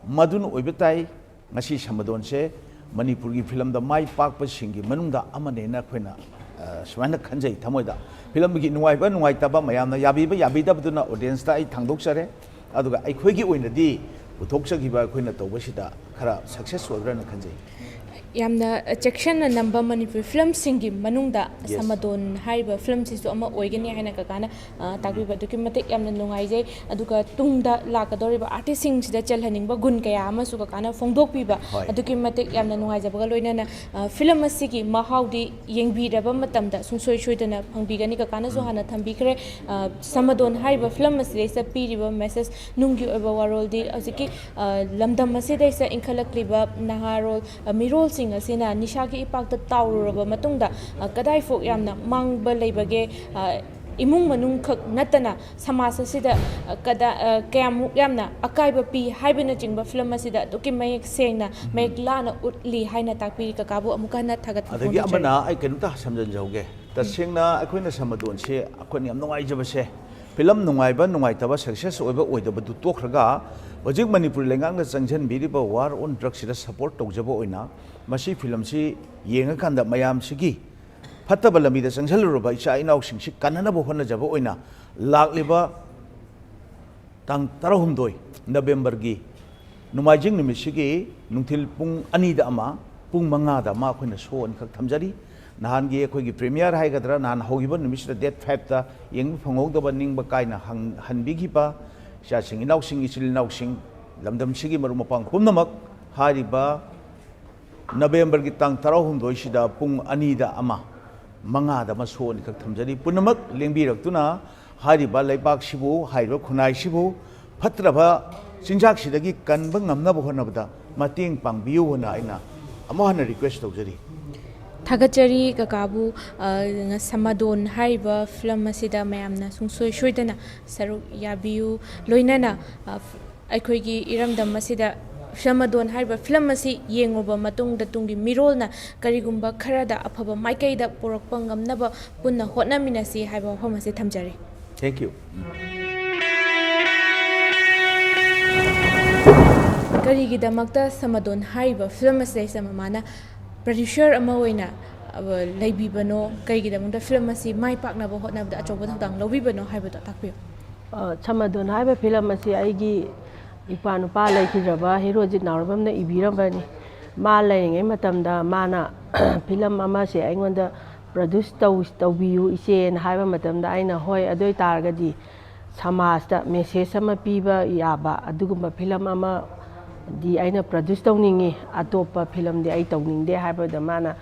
ꯃꯗꯨꯅ ꯑꯣꯏꯕ ꯇꯥꯏ꯫ ꯉꯁꯤ ꯁꯃꯗꯣꯟꯁꯦ ꯃꯅꯤꯄꯨꯔꯒꯤ ꯐꯤꯂꯝꯗ ꯃꯥꯏ ꯄꯥꯛꯄꯁꯤꯡꯒꯤ ꯃꯅꯨꯡꯗ ꯑꯃꯅꯦꯅ ꯑꯩꯈꯣꯏꯅ, ꯑ, ꯁꯨꯃꯥꯏꯅ ꯈꯟꯖꯩ ꯊꯃꯣꯏꯗ꯫ ꯐꯤꯂꯝꯒꯤ ꯅꯨꯡꯉꯥꯏꯕ ꯅꯨꯡꯉꯥꯏꯇꯕ ꯃꯌꯥꯝꯅ ꯌꯥꯕꯤꯕ ꯌꯥꯕꯤꯗꯕꯗꯨꯅ ꯑꯣꯗꯤꯌꯦꯟꯁꯇ ꯑꯩ ꯊꯥꯡꯗꯣꯛꯆꯔꯦ꯫ ꯑꯗꯨꯒ ꯑꯩꯈꯣꯏꯒꯤ ꯑꯣꯏꯅꯗꯤ ꯄꯨꯊꯣꯛꯆꯈꯤꯕ ꯑꯩꯈꯣꯏꯅ ꯇꯧꯕꯁꯤꯗ ꯈꯔ ꯁꯛꯁꯦꯁ ꯑꯣꯏꯕ꯭ꯔꯥꯅ ꯈꯟꯖꯩ꯫ ꯌꯥꯝꯅ ꯆꯦꯛꯁꯤꯟꯅ ꯅꯝꯕ ꯃꯅꯤꯄꯨꯔꯤ ꯐꯤꯂꯝꯁꯤꯡꯒꯤ ꯃꯅꯨꯡꯗ Yes. ꯁꯃꯗꯣꯟ ꯍꯥꯏꯔꯤꯕ ꯐꯤꯂꯝꯁꯤꯁꯨ ꯑꯃ ꯑꯣꯏꯒꯅꯤ ꯍꯥꯏꯅ ꯀꯀꯥꯅ, ꯑ, ꯇꯥꯛꯄꯤꯕ ꯑꯗꯨꯛꯀꯤ ꯃꯇꯤꯛ ꯌꯥꯝꯅ ꯅꯨꯡꯉꯥꯏꯖꯩ꯫ ꯑꯗꯨꯒ ꯇꯨꯡꯗ ꯂꯥꯛꯀꯗꯧꯔꯤꯕ ꯑꯥꯔꯇꯤꯁꯁꯤꯡꯁꯤꯗ ꯆꯦꯜꯍꯟꯅꯤꯡꯕ ꯒꯨꯟ ꯀꯌꯥ ꯑꯃꯁꯨ ꯀꯀꯥꯅ ꯐꯣꯡꯗꯣꯛꯄꯤꯕ ꯍꯣꯏ꯫ ꯑꯗꯨꯛꯀꯤ ꯃꯇꯤꯛ ꯌꯥꯝꯅ ꯅꯨꯡꯉꯥꯏꯖꯕꯒ ꯂꯣꯏꯅꯅ, ꯑ, ꯐꯤꯂꯝ ꯑꯁꯤꯒꯤ ꯃꯍꯥꯎꯗꯤ ꯌꯦꯡꯕꯤꯔꯕ ꯃꯇꯝꯗ ꯁꯨꯡꯁꯣꯏ ꯁꯣꯏꯗꯅ ꯐꯪꯕꯤꯒꯅꯤ꯫ ꯀꯀꯥꯅꯁꯨ ꯎꯝ꯫ ꯍꯥꯟꯅ ꯊꯝꯕꯤꯈ꯭ꯔꯦ, ꯑ, ꯁꯃꯗꯣꯟ ꯍꯥꯏꯔꯤꯕ ꯐꯤꯂꯝ ꯑꯁꯤꯗꯩꯁꯤꯗ ꯄꯤꯔꯤꯕ ꯃꯦꯁꯦꯖ, ꯅꯨꯡꯒꯤ ꯑꯣꯏꯕ ꯋꯥꯔꯣꯜꯗꯤ ꯍꯧꯖꯤꯛꯀꯤ, ꯑ, ꯂꯝꯗꯝ ꯑꯁꯤꯗꯩꯁꯤꯗ ꯏꯟꯈꯠꯂꯛꯂꯤꯕ ꯅꯍꯥꯔꯣꯜ, ꯑ, ꯃꯤꯔꯣꯜꯁꯤꯡ ꯑꯁꯤꯅ ꯅꯤꯁꯥꯒꯤ ꯏꯄꯥꯛꯇ ꯇꯥꯎꯔꯨꯔꯕ ꯃꯇꯨꯡꯗ, ꯑ, ꯀꯗꯥꯏꯐꯥꯎ ꯌꯥꯝꯅ ꯃꯥꯡꯕ ꯂꯩꯕꯒꯦ, ꯑ, ꯏꯃꯨꯡ ꯃꯅꯨꯡ ꯈꯛ ꯅꯠꯇꯅ ꯁꯃꯥꯖ ꯑꯁꯤꯗ, ꯑ, ꯀꯗꯥ-, ꯑ, ꯀꯌꯥꯃꯨꯛ ꯌꯥꯝꯅ ꯑꯀꯥꯏꯕ ꯄꯤ ꯍꯥꯏꯕꯅꯆꯤꯡꯕ ꯐꯤꯂꯝ ꯑꯁꯤꯗ ꯑꯗꯨꯛꯀꯤ ꯃꯌꯦꯛ ꯁꯦꯡꯅ, ꯎꯝ꯫ ꯃꯌꯦꯛ ꯂꯥꯅ ꯎꯠꯂꯤ ꯍꯥꯏꯅ ꯇꯥꯛꯄꯤꯔꯤ꯫ ꯀꯀꯥꯕꯨ ꯑꯃꯨꯛꯀ ꯍꯟꯅ ꯊꯥꯒꯠꯄ ꯑꯗꯒꯤ ꯐꯣꯡꯗꯣꯛꯆꯔꯤ꯫ ꯑꯃꯅ ꯑꯩ ꯀꯩꯅꯣꯝꯇ ꯁꯝꯖꯤꯟꯖꯍꯧꯒꯦ꯫ ꯇꯁꯦꯡꯅ ꯑꯩꯈꯣꯏꯅ ꯁꯃꯗꯣꯟꯁꯦ ꯑꯩꯈꯣꯏꯅ ꯌꯥꯝ ꯅꯨꯡꯉꯥꯏꯖꯕꯁꯦ, ꯐꯤꯂꯝ ꯅꯨꯡꯉꯥꯏꯕ ꯅꯨꯡꯉꯥꯏꯇꯕ, ꯁꯛꯁꯦꯁ ꯑꯣꯏꯕ ꯑꯣꯏꯗꯕꯗꯨ ꯇꯣꯛꯈ꯭ꯔꯒ, ꯍꯧꯖꯤꯛ ꯃꯅꯤꯄꯨꯔ ꯂꯩꯉꯥꯛꯅ ꯆꯪꯁꯤꯟꯕꯤꯔꯤꯕ ꯋꯥꯔ ꯑꯣꯟ ꯗ꯭ꯔꯛꯁꯤꯗ ꯁꯄꯣꯔꯠ ꯇꯧꯖꯕ ꯑꯣꯏꯅ ꯃꯁꯤ ꯐꯤꯂꯝꯁꯤ ꯌꯦꯡꯉꯀꯥꯟꯗ ꯃꯌꯥꯝꯁꯤꯒꯤ ꯐꯠꯇꯕ ꯂꯝꯕꯤꯗ ꯆꯪꯁꯤꯜꯂꯨꯔꯕ ꯏꯆꯥ ꯏꯅꯥꯎꯁꯤꯡꯁꯤ ꯀꯟꯅꯅꯕ ꯍꯣꯠꯅꯖꯕ ꯑꯣꯏꯅ ꯂꯥꯛꯂꯤꯕ ꯇꯥꯡ ꯇꯔꯥꯍꯨꯝꯗꯣꯏ ꯅꯕꯦꯝꯕꯔꯒꯤ ꯅꯣꯡꯃꯥꯏꯖꯤꯡ ꯅꯨꯃꯤꯠꯁꯤꯒꯤ ꯅꯨꯡꯊꯤꯜ ꯄꯨꯡ ꯑꯅꯤꯗ ꯑꯃ, ꯄꯨꯡ ꯃꯉꯥꯗ ꯑꯃ ꯑꯩꯈꯣꯏꯅ ꯁꯣ ꯑꯅꯤꯈꯛ ꯊꯝꯖꯔꯤ꯫ ꯅꯍꯥꯟꯒꯤ ꯑꯩꯈꯣꯏꯒꯤ ꯄ꯭ꯔꯤꯃꯤꯌꯔ ꯍꯥꯏꯒꯗ꯭ꯔꯥ, ꯅꯍꯥꯟ ꯍꯧꯈꯤꯕ ꯅꯨꯃꯤꯠꯁꯤꯗ, ꯗꯦꯠ ꯐꯥꯏꯚꯇ, ꯌꯦꯡꯕ ꯐꯪꯍꯧꯗꯕ ꯅꯤꯡꯕ ꯀꯥꯏꯅ ꯍꯪ-, ꯍꯟꯕꯤꯈꯤꯕ ꯏꯆꯥꯁꯤꯡ, ꯏꯅꯥꯎꯁꯤꯡ, ꯏꯆꯤꯜ ꯏꯅꯥꯎꯁꯤꯡ, ꯂꯝꯗꯝꯁꯤꯒꯤ ꯃꯔꯨꯞ ꯃꯄꯥꯡ ꯄꯨꯝꯅꯃꯛ ꯍꯥꯏꯔꯤꯕ ꯅꯕꯦꯝꯕꯔꯒꯤ ꯇꯥꯡ ꯇꯔꯥꯍꯨꯝꯗꯣꯏꯁꯤꯗ ꯄꯨꯡ ꯑꯅꯤꯗ ꯑꯃ, ꯃꯉꯥꯗ ꯑꯃ ꯁꯣ ꯑꯅꯤꯈꯛ ꯊꯝꯖꯔꯤ꯫ ꯄꯨꯝꯅꯃꯛ ꯂꯦꯡꯕꯤꯔꯛꯇꯨꯅ ꯍꯥꯏꯔꯤꯕ ꯂꯩꯕꯥꯛꯁꯤꯕꯨ, ꯍꯥꯏꯔꯤꯕ ꯈꯨꯟꯅꯥꯏꯁꯤꯕꯨ ꯐꯠꯇ꯭ꯔꯕ ꯆꯤꯟꯖꯥꯛꯁꯤꯗꯒꯤ ꯀꯟꯕ ꯉꯝꯅꯕ ꯍꯣꯠꯅꯕꯗ ꯃꯇꯦꯡ ꯄꯥꯡꯕꯤꯌꯨ ꯍꯥꯏꯅ ꯑꯩꯅ ꯑꯃꯨꯛ ꯍꯟꯅ ꯔꯤꯀ꯭ꯋꯦꯁ ꯇꯧꯖꯔꯤ꯫ ꯊꯥꯒꯠꯆꯔꯤ ꯀꯀꯥꯕꯨ꯫ ꯑ, ꯁꯃꯥꯗꯣꯟ ꯍꯥꯏꯔꯤꯕ ꯐꯤꯂꯝ ꯑꯁꯤꯗ ꯃꯌꯥꯝꯅ ꯁꯨꯡꯁꯣꯏ ꯁꯣꯏꯗꯅ ꯁꯔꯨꯛ ꯌꯥꯕꯤꯌꯨ꯫ ꯂꯣꯏꯅꯅ, ꯑ, ꯑꯩꯈꯣꯏꯒꯤ ꯏꯔꯝꯗꯝ ꯑꯁꯤꯗ ꯁꯃꯥꯗꯣꯟ ꯍꯥꯏꯔꯤꯕ ꯐꯤꯂꯝ ꯑꯁꯤ ꯌꯦꯡꯂꯨꯕ ꯃꯇꯨꯡꯗ ꯇꯨꯡꯒꯤ ꯃꯤꯔꯣꯜꯅ ꯀꯔꯤꯒꯨꯝꯕ ꯈꯔꯗ ꯑꯐꯕ ꯃꯥꯏꯀꯩꯗ ꯄꯨꯔꯛꯄ ꯉꯝꯅꯕ ꯄꯨꯟꯅ ꯍꯣꯠꯅꯃꯤꯟꯅꯁꯤ ꯍꯥꯏꯕ ꯋꯥꯐꯝ ꯑꯁꯤ ꯊꯝꯖꯔꯤ꯫ Thank you. ꯀꯔꯤꯒꯤꯗꯃꯛꯇ ꯁꯃꯥꯗꯣꯟ ꯍꯥꯏꯔꯤꯕ ꯐꯤꯂꯝ ꯑꯁꯤꯗꯩꯁꯤꯗ ꯃꯃꯥꯅ ꯄ꯭ꯔꯗ꯭ꯌꯨꯁꯔ ꯑꯃ ꯑꯣꯏꯅ, ꯑ, ꯂꯩꯕꯤꯕꯅꯣ? ꯀꯔꯤꯒꯤꯗꯃꯛꯇ ꯐꯤꯂꯝ ꯑꯁꯤ ꯃꯥꯏ ꯄꯥꯛꯅꯕ ꯍꯣꯠꯅꯕꯗ ꯑꯆꯧꯕ ꯊꯧꯗꯥꯡ ꯂꯧꯕꯤꯕꯅꯣ ꯍꯥꯏꯕꯗꯣ ꯇꯥꯛꯄꯤꯌꯨ꯫ ꯑ, ꯁꯃꯥꯗꯣꯟ ꯍꯥꯏꯕ ꯐꯤꯂꯝ ꯑꯁꯤ ꯑꯩꯒꯤ ꯏꯄꯥ ꯅꯨꯄꯥ ꯂꯩꯈꯤꯗ꯭ꯔꯕ ꯍꯦꯔꯣꯖꯤꯠ ꯅꯥꯎꯔꯦꯝꯕꯝꯅ ꯏꯕꯤꯔꯝꯕꯅꯤ꯫ ꯃꯥ ꯂꯩꯔꯤꯉꯩ ꯃꯇꯝꯗ ꯃꯥꯅ ꯐꯤꯂꯝ ꯑꯃꯁꯦ ꯑꯩꯉꯣꯟꯗ ꯄ꯭ꯔꯗ꯭ꯌꯨꯁ ꯇꯧ-, ꯇꯧꯕꯤꯌꯨ ꯏꯆꯦꯅ ꯍꯥꯏꯕ ꯃꯇꯝꯗ ꯑꯩꯅ ꯍꯣꯏ, ꯑꯗꯨ ꯑꯣꯏ ꯇꯥꯔꯒꯗꯤ ꯁꯃꯥꯖꯇ ꯃꯦꯁꯦꯖ ꯑꯃ ꯄꯤꯕ ꯌꯥꯕ ꯑꯗꯨꯒꯨꯝꯕ ꯐꯤꯂꯝ ꯑꯃꯗꯤ ꯑꯩꯅ ꯄ꯭ꯔꯗ꯭ꯌꯨꯁ ꯇꯧꯅꯤꯡꯉꯤ, ꯑꯇꯣꯞꯄ ꯐꯤꯂꯝꯗꯤ ꯑꯩ ꯇꯧꯅꯤꯡꯗꯦ ꯍꯥꯏꯕꯗ ꯃꯥꯅ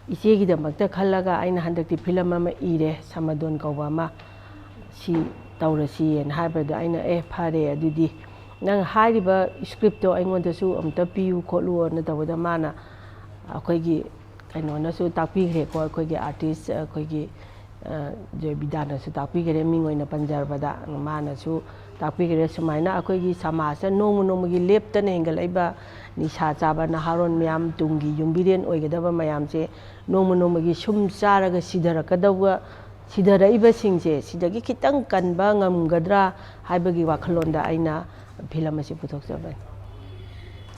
ꯏꯆꯦꯒꯤꯗꯃꯛꯇ ꯈꯜꯂꯒ ꯑꯩꯅ ꯍꯟꯗꯛꯇꯤ ꯐꯤꯂꯝ ꯑꯃ ꯏꯔꯦ, ꯁꯃꯥꯗꯣꯟ ꯀꯧꯕ ꯑꯃ, ꯁꯤ ꯇꯧꯔꯁꯤꯅ ꯍꯥꯏꯕꯗ ꯑꯩꯅ ꯑꯦ ꯐꯔꯦ ꯑꯗꯨꯗꯤ ꯅꯪ ꯍꯥꯏꯔꯤꯕ ꯁ꯭ꯀ꯭ꯔꯤꯞꯇꯣ ꯑꯩꯉꯣꯟꯗꯁꯨ ꯑꯝꯇ ꯄꯤꯌꯨ ꯈꯣꯠꯂꯨꯅ ꯇꯧꯕꯗ ꯃꯥꯅ ꯑꯩꯈꯣꯏꯒꯤ ꯀꯩꯅꯣꯅꯁꯨ ꯇꯥꯛꯄꯤꯈ꯭ꯔꯦꯀꯣ, ꯑꯩꯈꯣꯏꯒꯤ ꯑꯥꯔꯇꯤꯁ ꯑꯩꯈꯣꯏꯒꯤ, ꯑ, ꯖꯣꯏꯕꯤꯗꯥꯅꯁꯨ ꯇꯥꯛꯄꯤꯈ꯭ꯔꯦ, ꯃꯤꯡ ꯑꯣꯏꯅ ꯄꯟꯖꯔꯕꯗ ꯃꯥꯅꯁꯨ ꯇꯥꯛꯄꯤꯈ꯭ꯔꯦ꯫ ꯁꯨꯃꯥꯏꯅ ꯑꯩꯈꯣꯏꯒꯤ ꯁꯃꯥꯖꯇ ꯅꯣꯡꯃ ꯅꯣꯡꯃꯒꯤ ꯂꯦꯞꯇꯅ ꯍꯦꯟꯒꯠꯂꯛꯏꯕ ꯅꯤꯁꯥ ꯆꯥꯕ ꯅꯍꯥꯔꯣꯟ ꯃꯌꯥꯝ, ꯇꯨꯡꯒꯤ ꯌꯨꯝꯕꯤꯔꯦꯟ ꯑꯣꯏꯒꯗꯕ ꯃꯌꯥꯝꯁꯦ ꯅꯣꯡꯃ ꯅꯣꯡꯃꯒꯤ ꯁꯨꯝ ꯆꯥꯔꯒ ꯁꯤꯊꯔꯛꯀꯗꯧꯕ, ꯁꯤꯊꯔꯛꯏꯕꯁꯤꯡꯁꯦ ꯁꯤꯗꯒꯤ ꯈꯤꯇꯪ ꯀꯟꯕ ꯉꯝꯒꯗ꯭ꯔꯥ ꯍꯥꯏꯕꯒꯤ ꯋꯥꯈꯜꯂꯣꯟꯗ ꯑꯩꯅ ꯐꯤꯂꯝ ꯑꯁꯤ ꯄꯨꯊꯣꯛꯆꯕꯅꯤ꯫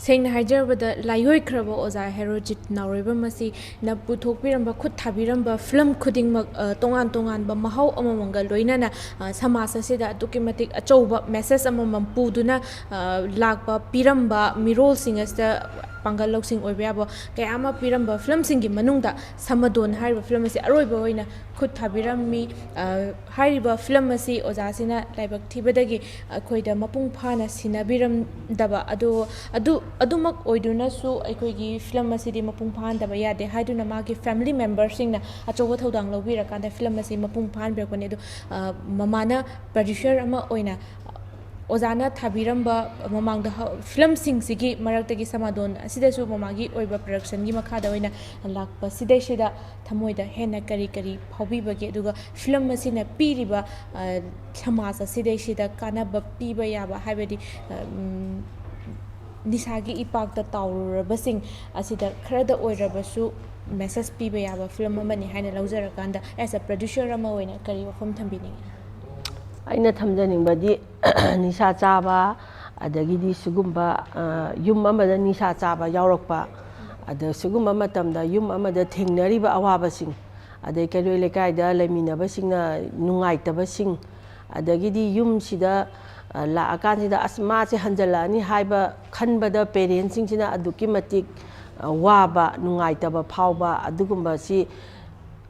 ꯁꯦꯡꯅ ꯍꯥꯏꯖꯔꯕꯗ, ꯂꯥꯏꯑꯣꯏꯈ꯭ꯔꯕ ꯑꯣꯖꯥ ꯍꯦꯔꯣꯖꯤꯠ ꯅꯥꯎꯔꯦꯝꯕꯝ ꯑꯁꯤꯅ ꯄꯨꯊꯣꯛꯄꯤꯔꯝꯕ, ꯈꯨꯠ ꯊꯥꯕꯤꯔꯝꯕ ꯐꯤꯂꯝ ꯈꯨꯗꯤꯡꯃꯛ, ꯑ, ꯇꯣꯉꯥꯟ ꯇꯣꯉꯥꯟꯕ ꯃꯍꯥꯎ ꯑꯃꯃꯝꯒ ꯂꯣꯏꯅꯅ, ꯑ, ꯁꯃꯥꯖ ꯑꯁꯤꯗ ꯑꯗꯨꯛꯀꯤ ꯃꯇꯤꯛ ꯑꯆꯧꯕ ꯃꯦꯁꯦꯖ ꯑꯃꯃꯝ ꯄꯨꯗꯨꯅ, ꯑ, ꯂꯥꯛꯄ, ꯄꯤꯔꯝꯕ ꯃꯤꯔꯣꯜꯁꯤꯡ ꯑꯁꯤꯗ ꯄꯥꯡꯒꯜ ꯂꯧꯁꯤꯡ ꯑꯣꯏꯕ ꯌꯥꯕ ꯀꯌꯥ ꯑꯃ ꯄꯤꯔꯝꯕ ꯐꯤꯂꯝꯁꯤꯡꯒꯤ ꯃꯅꯨꯡꯗ ꯁꯃꯗꯣꯟ ꯍꯥꯏꯔꯤꯕ ꯐꯤꯂꯝ ꯑꯁꯤ ꯑꯔꯣꯏꯕ ꯑꯣꯏꯅ ꯈꯨꯠ ꯊꯥꯕꯤꯔꯝꯃꯤ꯫ ꯑ, ꯍꯥꯏꯔꯤꯕ ꯐꯤꯂꯝ ꯑꯁꯤ ꯑꯣꯖꯥꯁꯤꯅ ꯂꯥꯏꯕꯛ ꯊꯤꯕꯗꯒꯤ ꯑꯩꯈꯣꯏꯗ ꯃꯄꯨꯡ ꯐꯥꯅ ꯁꯤꯟꯅꯕꯤꯔꯝꯗꯕ ꯑꯗꯣ, ꯑꯗꯨ, ꯑꯗꯨꯃꯛ ꯑꯣꯏꯗꯨꯅꯁꯨ ꯑꯩꯈꯣꯏꯒꯤ ꯐꯤꯂꯝ ꯑꯁꯤꯗꯤ ꯃꯄꯨꯡ ꯐꯥꯍꯟꯗꯕ ꯌꯥꯗꯦ ꯍꯥꯏꯗꯨꯅ ꯃꯥꯒꯤ family memberꯁꯤꯡꯅ ꯑꯆꯧꯕ ꯊꯧꯗꯥꯡ ꯂꯧꯕꯤꯔꯀꯥꯟꯗ ꯐꯤꯂꯝ ꯑꯁꯤ ꯃꯄꯨꯡ ꯐꯥꯍꯟꯕꯤꯔꯛꯄꯅꯤ꯫ ꯑꯗꯣ, ꯑ, ꯃꯃꯥꯅ producer ꯑꯃ ꯑꯣꯏꯅ ꯑꯣꯖꯥꯅ ꯊꯥꯕꯤꯔꯝꯕ ꯃꯃꯥꯡꯗ ꯍ-, ꯐꯤꯂꯝꯁꯤꯡꯁꯤꯒꯤ ꯃꯔꯛꯇꯒꯤ ꯁꯃꯥꯗꯣꯟ ꯑꯁꯤꯗꯁꯨ ꯃꯃꯥꯒꯤ ꯑꯣꯏꯕ productionꯒꯤ ꯃꯈꯥꯗ ꯑꯣꯏꯅ ꯂꯥꯛꯄꯁꯤꯗꯩꯁꯤꯗ ꯊꯃꯣꯏꯗ ꯍꯦꯟꯅ ꯀꯔꯤ ꯀꯔꯤ ꯐꯥꯎꯕꯤꯕꯒꯦ? ꯑꯗꯨꯒ ꯐꯤꯂꯝ ꯑꯁꯤꯅ ꯄꯤꯔꯤꯕ, ꯑ, ꯁꯃꯥꯖ ꯑꯁꯤꯗꯩꯁꯤꯗ ꯀꯥꯟꯅꯕ ꯄꯤꯕ ꯌꯥꯕ, ꯍꯥꯏꯕꯗꯤ, ꯑ, ꯎꯝ, ꯅꯤꯁꯥꯒꯤ ꯏꯄꯥꯛꯇ ꯇꯥꯎꯔꯨꯔꯕꯁꯤꯡ ꯑꯁꯤꯗ ꯈꯔꯗ ꯑꯣꯏꯔꯕꯁꯨ message ꯄꯤꯕ ꯌꯥꯕ ꯐꯤꯂꯝ ꯑꯃꯅꯤ ꯍꯥꯏꯅ ꯂꯧꯖꯔꯀꯥꯟꯗ, as a producer ꯑꯃ ꯑꯣꯏꯅ ꯀꯔꯤ ꯋꯥꯐꯝ ꯊꯝꯕꯤꯅꯤꯡꯉꯤ? ꯑꯩꯅ ꯊꯝꯖꯅꯤꯡꯕꯗꯤ, ꯅꯤꯁꯥ ꯆꯥꯕ, ꯑꯗꯒꯤꯗꯤ ꯁꯤꯒꯨꯝꯕ, ꯑ, ꯌꯨꯝ ꯑꯃꯗ ꯅꯤꯁꯥ ꯆꯥꯕ ꯌꯥꯎꯔꯛꯄ, ꯑꯗ ꯁꯤꯒꯨꯝꯕ ꯃꯇꯝꯗ ꯌꯨꯝ ꯑꯃꯗ ꯊꯦꯡꯅꯔꯤꯕ ꯑꯋꯥꯕꯁꯤꯡ, ꯑꯗꯩ ꯀꯩꯔꯣꯏ ꯂꯩꯀꯥꯏꯗ ꯂꯩꯃꯤꯟꯅꯕꯁꯤꯡꯅ ꯅꯨꯡꯉꯥꯏꯇꯕꯁꯤꯡ, ꯑꯗꯒꯤꯗꯤ ꯌꯨꯝꯁꯤꯗ, ꯑ, ꯂꯥꯛꯑꯀꯥꯟꯁꯤꯗ "ꯑꯁ, ꯃꯥꯁꯦ ꯍꯟꯖꯜꯂꯛꯑꯅꯤ" ꯍꯥꯏꯕ ꯈꯟꯕꯗ parentꯁꯤꯡꯁꯤꯅ ꯑꯗꯨꯛꯀꯤ ꯃꯇꯤꯛ, ꯑ, ꯋꯥꯕ, ꯅꯨꯡꯉꯥꯏꯇꯕ ꯐꯥꯎꯕ, ꯑꯗꯨꯒꯨꯝꯕꯁꯤ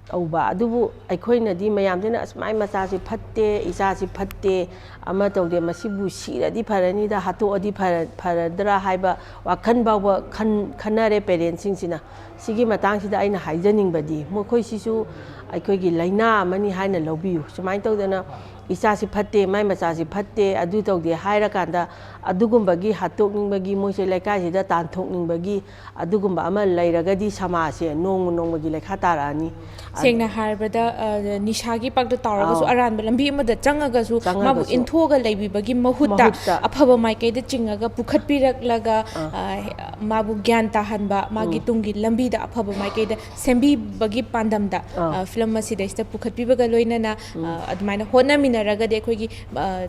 ꯇꯧꯕ꯫ ꯑꯗꯨꯕꯨ ꯑꯩꯈꯣꯏꯅꯗꯤ ꯃꯌꯥꯝꯁꯤꯅ "ꯑꯁ, ꯃꯥꯏ ꯃꯆꯥꯁꯤ ꯐꯠꯇꯦ, ꯏꯆꯥꯁꯤ ꯐꯠꯇꯦ, ꯑꯃ ꯇꯧꯗꯦ, ꯃꯁꯤꯕꯨ ꯁꯤꯔꯗꯤ ꯐꯔꯅꯤꯗ, ꯍꯥꯠꯇꯣꯛꯑꯗꯤ ꯐꯔ-, ꯐꯔꯗ꯭ꯔꯥ" ꯍꯥꯏꯕ ꯋꯥꯈꯜ ꯐꯥꯎꯕ ꯈꯟ-, ꯈꯟꯅꯔꯦ parentꯁꯤꯡꯁꯤꯅ꯫ ꯁꯤꯒꯤ ꯃꯇꯥꯡꯁꯤꯗ ꯑꯩꯅ ꯍꯥꯏꯖꯅꯤꯡꯕꯗꯤ, ꯃꯈꯣꯏꯁꯤꯁꯨ ꯑꯩꯈꯣꯏꯒꯤ ꯂꯥꯏꯅꯥ ꯑꯃꯅꯤ ꯍꯥꯏꯅ ꯂꯧꯕꯤꯌꯨ꯫ ꯁꯨꯃꯥꯏꯅ ꯇꯧꯗꯅ "ꯏꯆꯥꯁꯤ ꯐꯠꯇꯦ, ꯃꯥꯏ ꯃꯆꯥꯁꯤ ꯐꯠꯇꯦ, ꯑꯗꯨ ꯇꯧꯗꯦ" ꯍꯥꯏꯔꯀꯥꯟꯗ ꯑꯗꯨꯒꯨꯝꯕꯒꯤ ꯍꯥꯠꯇꯣꯛꯅꯤꯡꯕꯒꯤ, ꯃꯣꯏꯁꯦ ꯂꯩꯀꯥꯏꯁꯤꯗ ꯇꯥꯟꯊꯣꯛꯅꯤꯡꯕꯒꯤ ꯑꯗꯨꯒꯨꯝꯕ ꯑꯃ ꯂꯩꯔꯒꯗꯤ ꯁꯃꯥꯖꯁꯦ ꯅꯣꯡꯃ ꯅꯣꯡꯃꯒꯤ ꯂꯩꯈꯥ ꯇꯥꯔꯛꯑꯅꯤ꯫ ꯁꯦꯡꯅ ꯍꯥꯏꯔꯕꯗ, ꯑ, ꯅꯤꯁꯥꯒꯤ ꯄꯥꯛꯇ ꯇꯥꯎꯔꯒꯁꯨ ꯑꯥꯎ꯫ ꯑꯔꯥꯟꯕ ꯂꯝꯕꯤ ꯑꯃꯗ ꯆꯪꯉꯒꯁꯨ ꯃꯥꯕꯨ ꯆꯪꯉꯒꯁꯨ ꯏꯟꯊꯣꯛꯑꯒ ꯂꯩꯕꯤꯕꯒꯤ ꯃꯍꯨꯠꯇ ꯃꯍꯨꯠꯇ꯫ ꯑꯐꯕ ꯃꯥꯏꯀꯩꯗ ꯆꯤꯡꯉꯒ ꯄꯨꯈꯠꯄꯤꯔꯛꯂꯒ, ꯑꯥ꯫ ꯑ, ꯃꯥꯕꯨ ꯒ꯭ꯌꯥꯟ ꯇꯥꯍꯟꯕ, ꯃꯥꯒꯤ ꯎꯝ꯫ ꯇꯨꯡꯒꯤ ꯂꯝꯕꯤꯗ ꯑꯐꯕ ꯃꯥꯏꯀꯩꯗ ꯁꯦꯝꯕꯤꯕꯒꯤ ꯄꯥꯟꯗꯝꯗ, ꯑꯥ꯫ ꯑ, ꯐꯤꯂꯝ ꯑꯁꯤꯗꯩꯁꯤꯗ ꯄꯨꯈꯠꯄꯤꯕꯒ ꯂꯣꯏꯅꯅ, ꯎꯝ꯫ ꯑ, ꯑꯗꯨꯃꯥꯏꯅ ꯍꯣꯠꯅꯃꯤꯟꯅꯔꯒꯗꯤ ꯑꯩꯈꯣꯏꯒꯤ, ꯑ,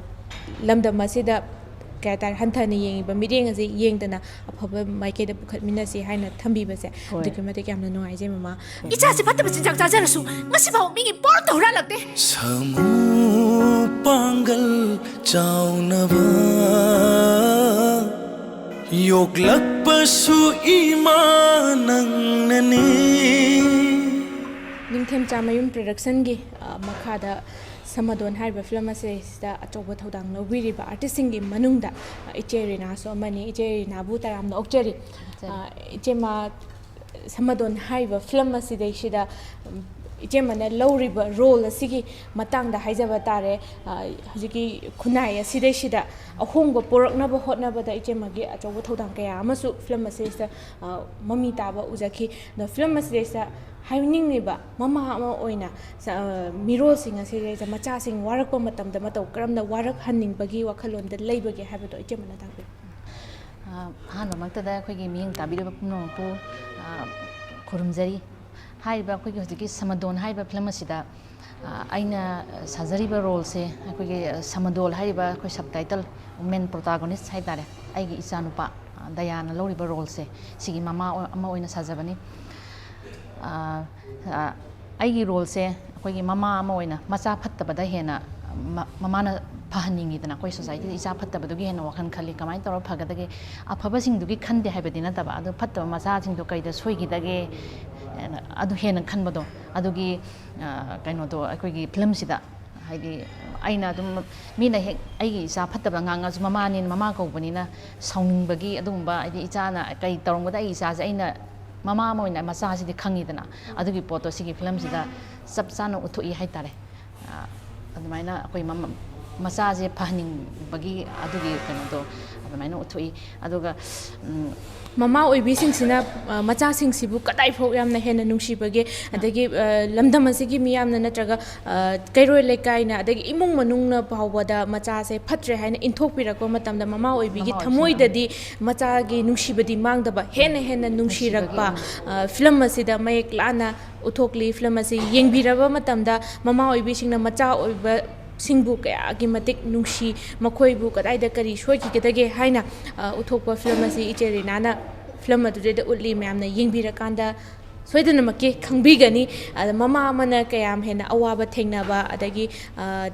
ꯂꯝꯗꯝ ꯑꯁꯤꯗ ꯀꯩ ꯍꯥꯏꯇꯥꯔꯦ, ꯍꯟꯊꯅ ꯌꯦꯡꯉꯤꯕ ꯃꯤꯠꯌꯦꯡ ꯑꯁꯤ ꯌꯦꯡꯗꯅ ꯑꯐꯕ ꯃꯥꯏꯀꯩꯗ ꯄꯨꯈꯠꯃꯤꯟꯅꯁꯤ ꯍꯥꯏꯅ ꯊꯝꯕꯤꯕꯁꯦ ꯍꯣꯏ꯫ ꯑꯗꯨꯛꯀꯤ ꯃꯇꯤꯛ ꯌꯥꯝꯅ ꯅꯨꯡꯉꯥꯏꯖꯩ, ꯃꯃꯥ꯫ ꯏꯆꯥꯁꯤ ꯐꯠꯇꯕ ꯆꯤꯟꯖꯥꯛ ꯆꯥꯖꯔꯁꯨ ꯉꯁꯤꯐꯥꯎ ꯃꯤꯒꯤ ꯄꯣꯠ ꯑꯝꯇ ꯍꯨꯔꯥꯜꯂꯛꯇꯦ꯫ ꯁꯥꯃꯨ ꯄꯥꯡꯒꯜ ꯆꯥꯎꯅꯕ ꯌꯣꯛꯂꯛꯄ ꯁꯨ ꯏꯃꯥ ꯅꯪꯅꯅꯤ꯫ ꯅꯤꯡꯊꯦꯝꯆꯥ ꯃꯌꯨꯝ ꯄ꯭ꯔꯗꯛꯁꯟꯒꯤ ꯑ, ꯃꯈꯥꯗ ꯁꯃꯗꯣꯟ ꯍꯥꯏꯔꯤꯕ ꯐꯤꯂꯝ ꯑꯁꯤꯗꯩꯁꯤꯗ ꯑꯆꯧꯕ ꯊꯧꯗꯥꯡ ꯂꯧꯕꯤꯔꯤꯕ ꯑꯥꯔꯇꯤꯁꯁꯤꯡꯒꯤ ꯃꯅꯨꯡꯗ ꯑ, ꯏꯆꯦ ꯔꯤꯅꯥꯁꯨ ꯑꯃꯅꯤ꯫ ꯏꯆꯦ ꯔꯤꯅꯥꯕꯨ ꯇꯔꯥꯝꯅ ꯑꯣꯛꯆꯔꯤ꯫ ꯑ, ꯏꯆꯦꯃ, ꯁꯃꯗꯣꯟ ꯍꯥꯏꯔꯤꯕ ꯐꯤꯂꯝ ꯑꯁꯤꯗꯩꯁꯤꯗ, ꯎꯝ, ꯏꯆꯦꯃꯅ ꯂꯧꯔꯤꯕ ꯔꯣꯜ ꯑꯁꯤꯒꯤ ꯃꯇꯥꯡꯗ ꯍꯥꯏꯖꯕ ꯇꯥꯔꯦ꯫ ꯑ, ꯍꯧꯖꯤꯛꯀꯤ ꯈꯨꯟꯅꯥꯏ ꯑꯁꯤꯗꯩꯁꯤꯗ ꯑꯍꯣꯡꯕ ꯄꯨꯔꯛꯅꯕ ꯍꯣꯠꯅꯕꯗ ꯏꯆꯦꯃꯒꯤ ꯑꯆꯧꯕ ꯊꯧꯗꯥꯡ ꯀꯌꯥ ꯑꯃꯁꯨ ꯐꯤꯂꯝ ꯑꯁꯤꯗꯩꯁꯤꯗ, ꯑ, ꯃꯃꯤ ꯇꯥꯕ ꯎꯖꯈꯤ꯫ ꯑꯗꯣ ꯐꯤꯂꯝ ꯑꯁꯤꯗꯩꯁꯤꯗ ꯍꯥꯏꯅꯤꯡꯂꯤꯕ ꯃꯃꯥ ꯑꯃ ꯑꯣꯏꯅ ꯁ-, ꯑ, ꯃꯤꯔꯣꯜꯁꯤꯡ ꯑꯁꯤꯗꯩꯁꯤꯗ ꯃꯆꯥꯁꯤꯡ ꯋꯥꯔꯛꯄ ꯃꯇꯝꯗ ꯃꯇꯧ ꯀꯔꯝꯅ ꯋꯥꯔꯛꯍꯟꯅꯤꯡꯕꯒꯤ ꯋꯥꯈꯜꯂꯣꯟꯗ ꯂꯩꯕꯒꯦ ꯍꯥꯏꯕꯗꯣ ꯏꯆꯦꯃꯅ ꯇꯥꯛꯄꯤꯌꯨ꯫ ꯑ, ꯑꯍꯥꯟꯕꯃꯛꯇꯗ ꯑꯩꯈꯣꯏꯒꯤ ꯃꯤꯠꯌꯦꯡ ꯇꯥꯕꯤꯔꯤꯕ ꯄꯨꯝꯅꯃꯛꯄꯨ, ꯑ, ꯈꯨꯔꯨꯝꯖꯔꯤ꯫ ꯍꯥꯏꯔꯤꯕ ꯑꯩꯈꯣꯏꯒꯤ ꯍꯧꯖꯤꯛꯀꯤ ꯁꯃꯗꯣꯟ ꯍꯥꯏꯔꯤꯕ ꯐꯤꯂꯝ ꯑꯁꯤꯗ, ꯑ, ꯑꯩꯅ ꯁꯥꯖꯔꯤꯕ ꯔꯣꯜꯁꯦ ꯑꯩꯈꯣꯏꯒꯤ ꯁꯃꯗꯣꯜ ꯍꯥꯏꯔꯤꯕ ꯑꯩꯈꯣꯏ ꯁꯕ ꯇꯥꯏꯇꯜ ꯃꯦꯟ ꯄ꯭ꯔꯣꯇꯥꯒꯣꯅꯤꯁ ꯍꯥꯏ ꯇꯥꯔꯦ, ꯑꯩꯒꯤ ꯏꯆꯥꯅꯨꯄꯥ, ꯑ, ꯗꯌꯥꯅ ꯂꯧꯔꯤꯕ ꯔꯣꯜꯁꯦ ꯁꯤꯒꯤ ꯃꯃꯥ ꯑꯣ-, ꯑꯃ ꯑꯣꯏꯅ ꯁꯥꯖꯕꯅꯤ꯫ ꯑ, ꯑ, ꯑꯩꯒꯤ ꯔꯣꯜꯁꯦ ꯑꯩꯈꯣꯏꯒꯤ ꯃꯃꯥ ꯑꯃ ꯑꯣꯏꯅ ꯃꯆꯥ ꯐꯠꯇꯕꯗ ꯍꯦꯟꯅ ꯃ-, ꯃꯃꯥꯅ ꯐꯍꯟꯅꯤꯡꯉꯤꯗꯅ, ꯑꯩꯈꯣꯏ ꯁꯣꯁꯥꯏꯇꯤꯗ ꯏꯆꯥ ꯐꯠꯇꯕꯗꯨꯒꯤ ꯍꯦꯟꯅ ꯋꯥꯈꯜ ꯈꯜꯂꯤ꯫ ꯀꯃꯥꯏꯅ ꯇꯧꯔ ꯐꯒꯗꯒꯦ? ꯑꯐꯕꯁꯤꯡꯗꯨꯒꯤ ꯈꯟꯗꯦ ꯍꯥꯏꯕꯗꯤ ꯅꯠꯇꯕ, ꯑꯗꯨ ꯐꯠꯇꯕ ꯃꯆꯥꯁꯤꯡꯗꯣ ꯀꯩꯗ ꯁꯣꯏꯈꯤꯗꯒꯦ, ꯑꯗꯨ ꯍꯦꯟꯅ ꯈꯟꯕꯗꯣ, ꯑꯗꯨꯒꯤ, ꯑ, ꯀꯩꯅꯣꯗꯣ ꯑꯩꯈꯣꯏꯒꯤ ꯐꯤꯂꯝꯁꯤꯗ, ꯍꯥꯏꯗꯤ, ꯑꯩꯅ ꯑꯗꯨꯝ, ꯃꯤꯅ ꯍꯦꯛ ꯑꯩꯒꯤ ꯏꯆꯥ ꯐꯠꯇꯕ ꯉꯥꯡꯉꯁꯨ, ꯃꯃꯥꯅꯤꯅ, ꯃꯃꯥ ꯀꯧꯕꯅꯤꯅ ꯁꯥꯎꯅꯤꯡꯕꯒꯤ ꯑꯗꯨꯒꯨꯝꯕ, ꯍꯥꯏꯗꯤ ꯏꯆꯥꯅ ꯀꯩ ꯇꯧꯔꯝꯒꯗ ꯑꯩ ꯏꯆꯥꯁꯦ ꯑꯩꯅ ꯃꯃꯥ ꯑꯃ ꯑꯣꯏꯅ ꯃꯆꯥꯁꯤꯗꯤ ꯈꯪꯉꯤꯗꯅ, ꯑꯗꯨꯒꯤ ꯄꯣꯠꯇꯣ ꯁꯤꯒꯤ ꯐꯤꯂꯝꯁꯤꯗ ꯆꯞ ꯆꯥꯅ ꯎꯠꯊꯣꯛꯏ ꯍꯥꯏꯇꯥꯔꯦ꯫ ꯑ, ꯑꯗꯨꯃꯥꯏꯅ ꯑꯩꯈꯣꯏ ꯃꯃ-, ꯃꯆꯥꯁꯦ ꯐꯍꯟꯅꯤꯡꯕꯒꯤ ꯑꯗꯨꯒꯤ ꯀꯩꯅꯣꯗꯣ ꯑꯗꯨꯃꯥꯏꯅ ꯎꯠꯊꯣꯛꯏ꯫ ꯑꯗꯨꯒ, ꯎꯝ, ꯃꯃꯥ ꯑꯣꯏꯕꯤꯁꯤꯡꯁꯤꯅ, ꯑ, ꯃꯆꯥꯁꯤꯡꯁꯤꯕꯨ ꯀꯗꯥꯏꯐꯥꯎ ꯌꯥꯝꯅ ꯍꯦꯟꯅ ꯅꯨꯡꯁꯤꯕꯒꯦ, ꯑꯗꯒꯤ, ꯑ, ꯂꯝꯗꯝ ꯑꯁꯤꯒꯤ ꯃꯤꯌꯥꯝꯅ ꯅꯠꯇ꯭ꯔꯒ, ꯑ, ꯀꯩꯔꯣꯏ ꯂꯩꯀꯥꯏꯅ, ꯑꯗꯒꯤ ꯏꯃꯨꯡ ꯃꯅꯨꯡꯅ ꯐꯥꯎꯕꯗ ꯃꯆꯥꯁꯦ ꯐꯠꯇ꯭ꯔꯦ ꯍꯥꯏꯅ ꯏꯟꯊꯣꯛꯄꯤꯔꯛꯄ ꯃꯇꯝꯗ ꯃꯃꯥ ꯑꯣꯏꯕꯤꯒꯤ ꯃꯃꯥ ꯑꯣꯏꯕꯤꯁꯤꯡꯅ ꯊꯃꯣꯏꯗꯗꯤ ꯃꯆꯥꯒꯤ ꯅꯨꯡꯁꯤꯕꯗꯤ ꯃꯥꯡꯗꯕ, ꯍꯦꯟꯅ ꯍꯦꯟꯅ ꯅꯨꯡꯁꯤꯔꯛꯄ, ꯅꯨꯡꯁꯤꯕꯒꯤ, ꯑ, ꯐꯤꯂꯝ ꯑꯁꯤꯗ ꯃꯌꯦꯛ ꯂꯥꯅ ꯎꯠꯊꯣꯛꯂꯤ꯫ ꯐꯤꯂꯝ ꯑꯁꯤ ꯌꯦꯡꯕꯤꯔꯕ ꯃꯇꯝꯗ ꯃꯃꯥ ꯑꯣꯏꯕꯤꯁꯤꯡꯅ ꯃꯆꯥ ꯑꯣꯏꯕꯁꯤꯡꯕꯨ ꯀꯌꯥꯒꯤ ꯃꯇꯤꯛ ꯅꯨꯡꯁꯤ, ꯃꯈꯣꯏꯕꯨ ꯀꯗꯥꯏꯗ ꯀꯔꯤ ꯁꯣꯏꯈꯤꯒꯗꯒꯦ ꯍꯥꯏꯅ, ꯑ, ꯎꯠꯊꯣꯛꯄ ꯐꯤꯂꯝ ꯑꯁꯤ ꯏꯆꯦ ꯔꯤꯅꯥꯅ ꯐꯤꯂꯝ ꯑꯗꯨꯗꯩꯗ ꯎꯠꯂꯤ꯫ ꯃꯌꯥꯝꯅ ꯌꯦꯡꯕꯤꯔꯀꯥꯟꯗ ꯁꯣꯏꯗꯅꯃꯛꯀꯤ ꯈꯪꯕꯤꯒꯅꯤ꯫ ꯑꯗ ꯃꯃꯥ ꯑꯃꯅ ꯀꯌꯥꯝ ꯍꯦꯟꯅ ꯑꯋꯥꯕ ꯊꯦꯡꯅꯕ, ꯑꯗꯒꯤ, ꯑ,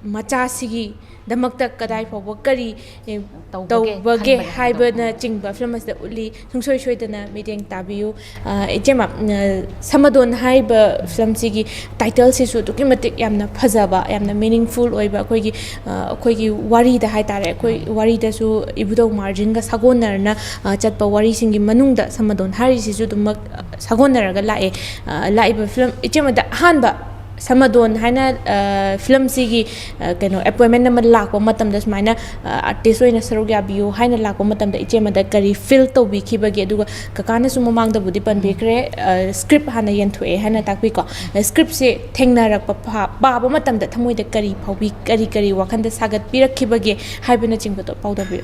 ꯃꯆꯥꯁꯤꯒꯤꯗꯃꯛꯇ ꯀꯗꯥꯏ ꯐꯥꯎꯕ ꯀꯔꯤ, ꯑꯦ, ꯇꯧꯕꯒꯦ, ꯇꯧꯕꯒꯦ ꯈꯟꯕꯒꯦ ꯍꯥꯏꯕꯅꯆꯤꯡꯕ ꯐꯤꯂꯝ ꯑꯁꯤꯗ ꯎꯠꯂꯤ꯫ ꯁꯨꯡꯁꯣꯏ ꯁꯣꯏꯗꯅ ꯃꯤꯠꯌꯦꯡ ꯇꯥꯕꯤꯌꯨ꯫ ꯑ, ꯏꯆꯦꯃ, ꯑ, ꯁꯃꯗꯣꯟ ꯍꯥꯏꯔꯤꯕ ꯐꯤꯂꯝꯁꯤꯒꯤ ꯇꯥꯏꯇꯜꯁꯤꯁꯨ ꯑꯗꯨꯛꯀꯤ ꯃꯇꯤꯛ ꯌꯥꯝꯅ ꯐꯖꯕ, ꯌꯥꯝꯅ ꯃꯤꯅꯤꯡꯐꯨꯜ ꯑꯣꯏꯕ, ꯑꯩꯈꯣꯏꯒꯤ, ꯑ, ꯑꯩꯈꯣꯏꯒꯤ ꯋꯥꯔꯤꯗ ꯍꯥꯏꯇꯥꯔꯦ, ꯑꯩꯈꯣꯏ ꯋꯥꯔꯤꯗꯁꯨ ꯏꯕꯨꯙꯧ ꯃꯥꯔꯖꯤꯟꯒ ꯁꯥꯒꯣꯟꯅꯔꯅ, ꯑ, ꯆꯠꯄ ꯋꯥꯔꯤꯁꯤꯡꯒꯤ ꯃꯅꯨꯡꯗ ꯁꯃꯗꯣꯟ ꯍꯥꯏꯔꯤꯁꯤꯁꯨ ꯑꯗꯨꯃꯛ, ꯑ, ꯁꯥꯒꯣꯟꯅꯔꯒ ꯂꯥꯛꯑꯦ꯫ ꯑ, ꯂꯥꯛꯏꯕ ꯐꯤꯂꯝ, ꯏꯆꯦꯃꯗ ꯑꯍꯥꯟꯕ ꯁꯃꯗꯣꯟ ꯍꯥꯏꯅ, ꯑ, ꯐꯤꯂꯝꯁꯤꯒꯤ, ꯑ, ꯀꯩꯅꯣ, ꯑꯦꯄꯣꯏꯟꯃꯦꯟ ꯑꯃ ꯂꯥꯛꯄ ꯃꯇꯝꯗ, ꯁꯨꯃꯥꯏꯅ, ꯑ, ꯑꯥꯔꯇꯤꯁ ꯑꯣꯏꯅ ꯁꯔꯨꯛ ꯌꯥꯕꯤꯌꯨ ꯍꯥꯏꯅ ꯂꯥꯛꯄ ꯃꯇꯝꯗ, ꯏꯆꯦꯃꯗ ꯀꯔꯤ ꯐꯤꯜ ꯇꯧꯕꯤꯈꯤꯕꯒꯦ? ꯑꯗꯨꯒ ꯀꯀꯥꯅꯁꯨ ꯃꯃꯥꯡꯗꯕꯨꯗꯤ ꯄꯟꯕꯤꯈ꯭ꯔꯦ, ꯑ, ꯁ꯭ꯀ꯭ꯔꯤꯞ ꯍꯥꯟꯅ ꯌꯦꯟꯊꯣꯛꯑꯦ ꯍꯥꯏꯅ ꯇꯥꯛꯄꯤꯀꯣ꯫ ꯑ, ꯁ꯭ꯀ꯭ꯔꯤꯞꯁꯦ ꯊꯦꯡꯅꯔꯛꯄ, ꯄꯥ-, ꯄꯥꯕ ꯃꯇꯝꯗ ꯊꯃꯣꯏꯗ ꯀꯔꯤ ꯐꯥꯎꯕꯤ, ꯀꯔꯤ ꯀꯔꯤ ꯋꯥꯈꯜꯗ ꯁꯥꯒꯠꯄꯤꯔꯛꯈꯤꯕꯒꯦ ꯍꯥꯏꯕꯅꯆꯤꯡꯕꯗꯣ ꯄꯥꯎꯗꯝꯕꯤꯌꯨ꯫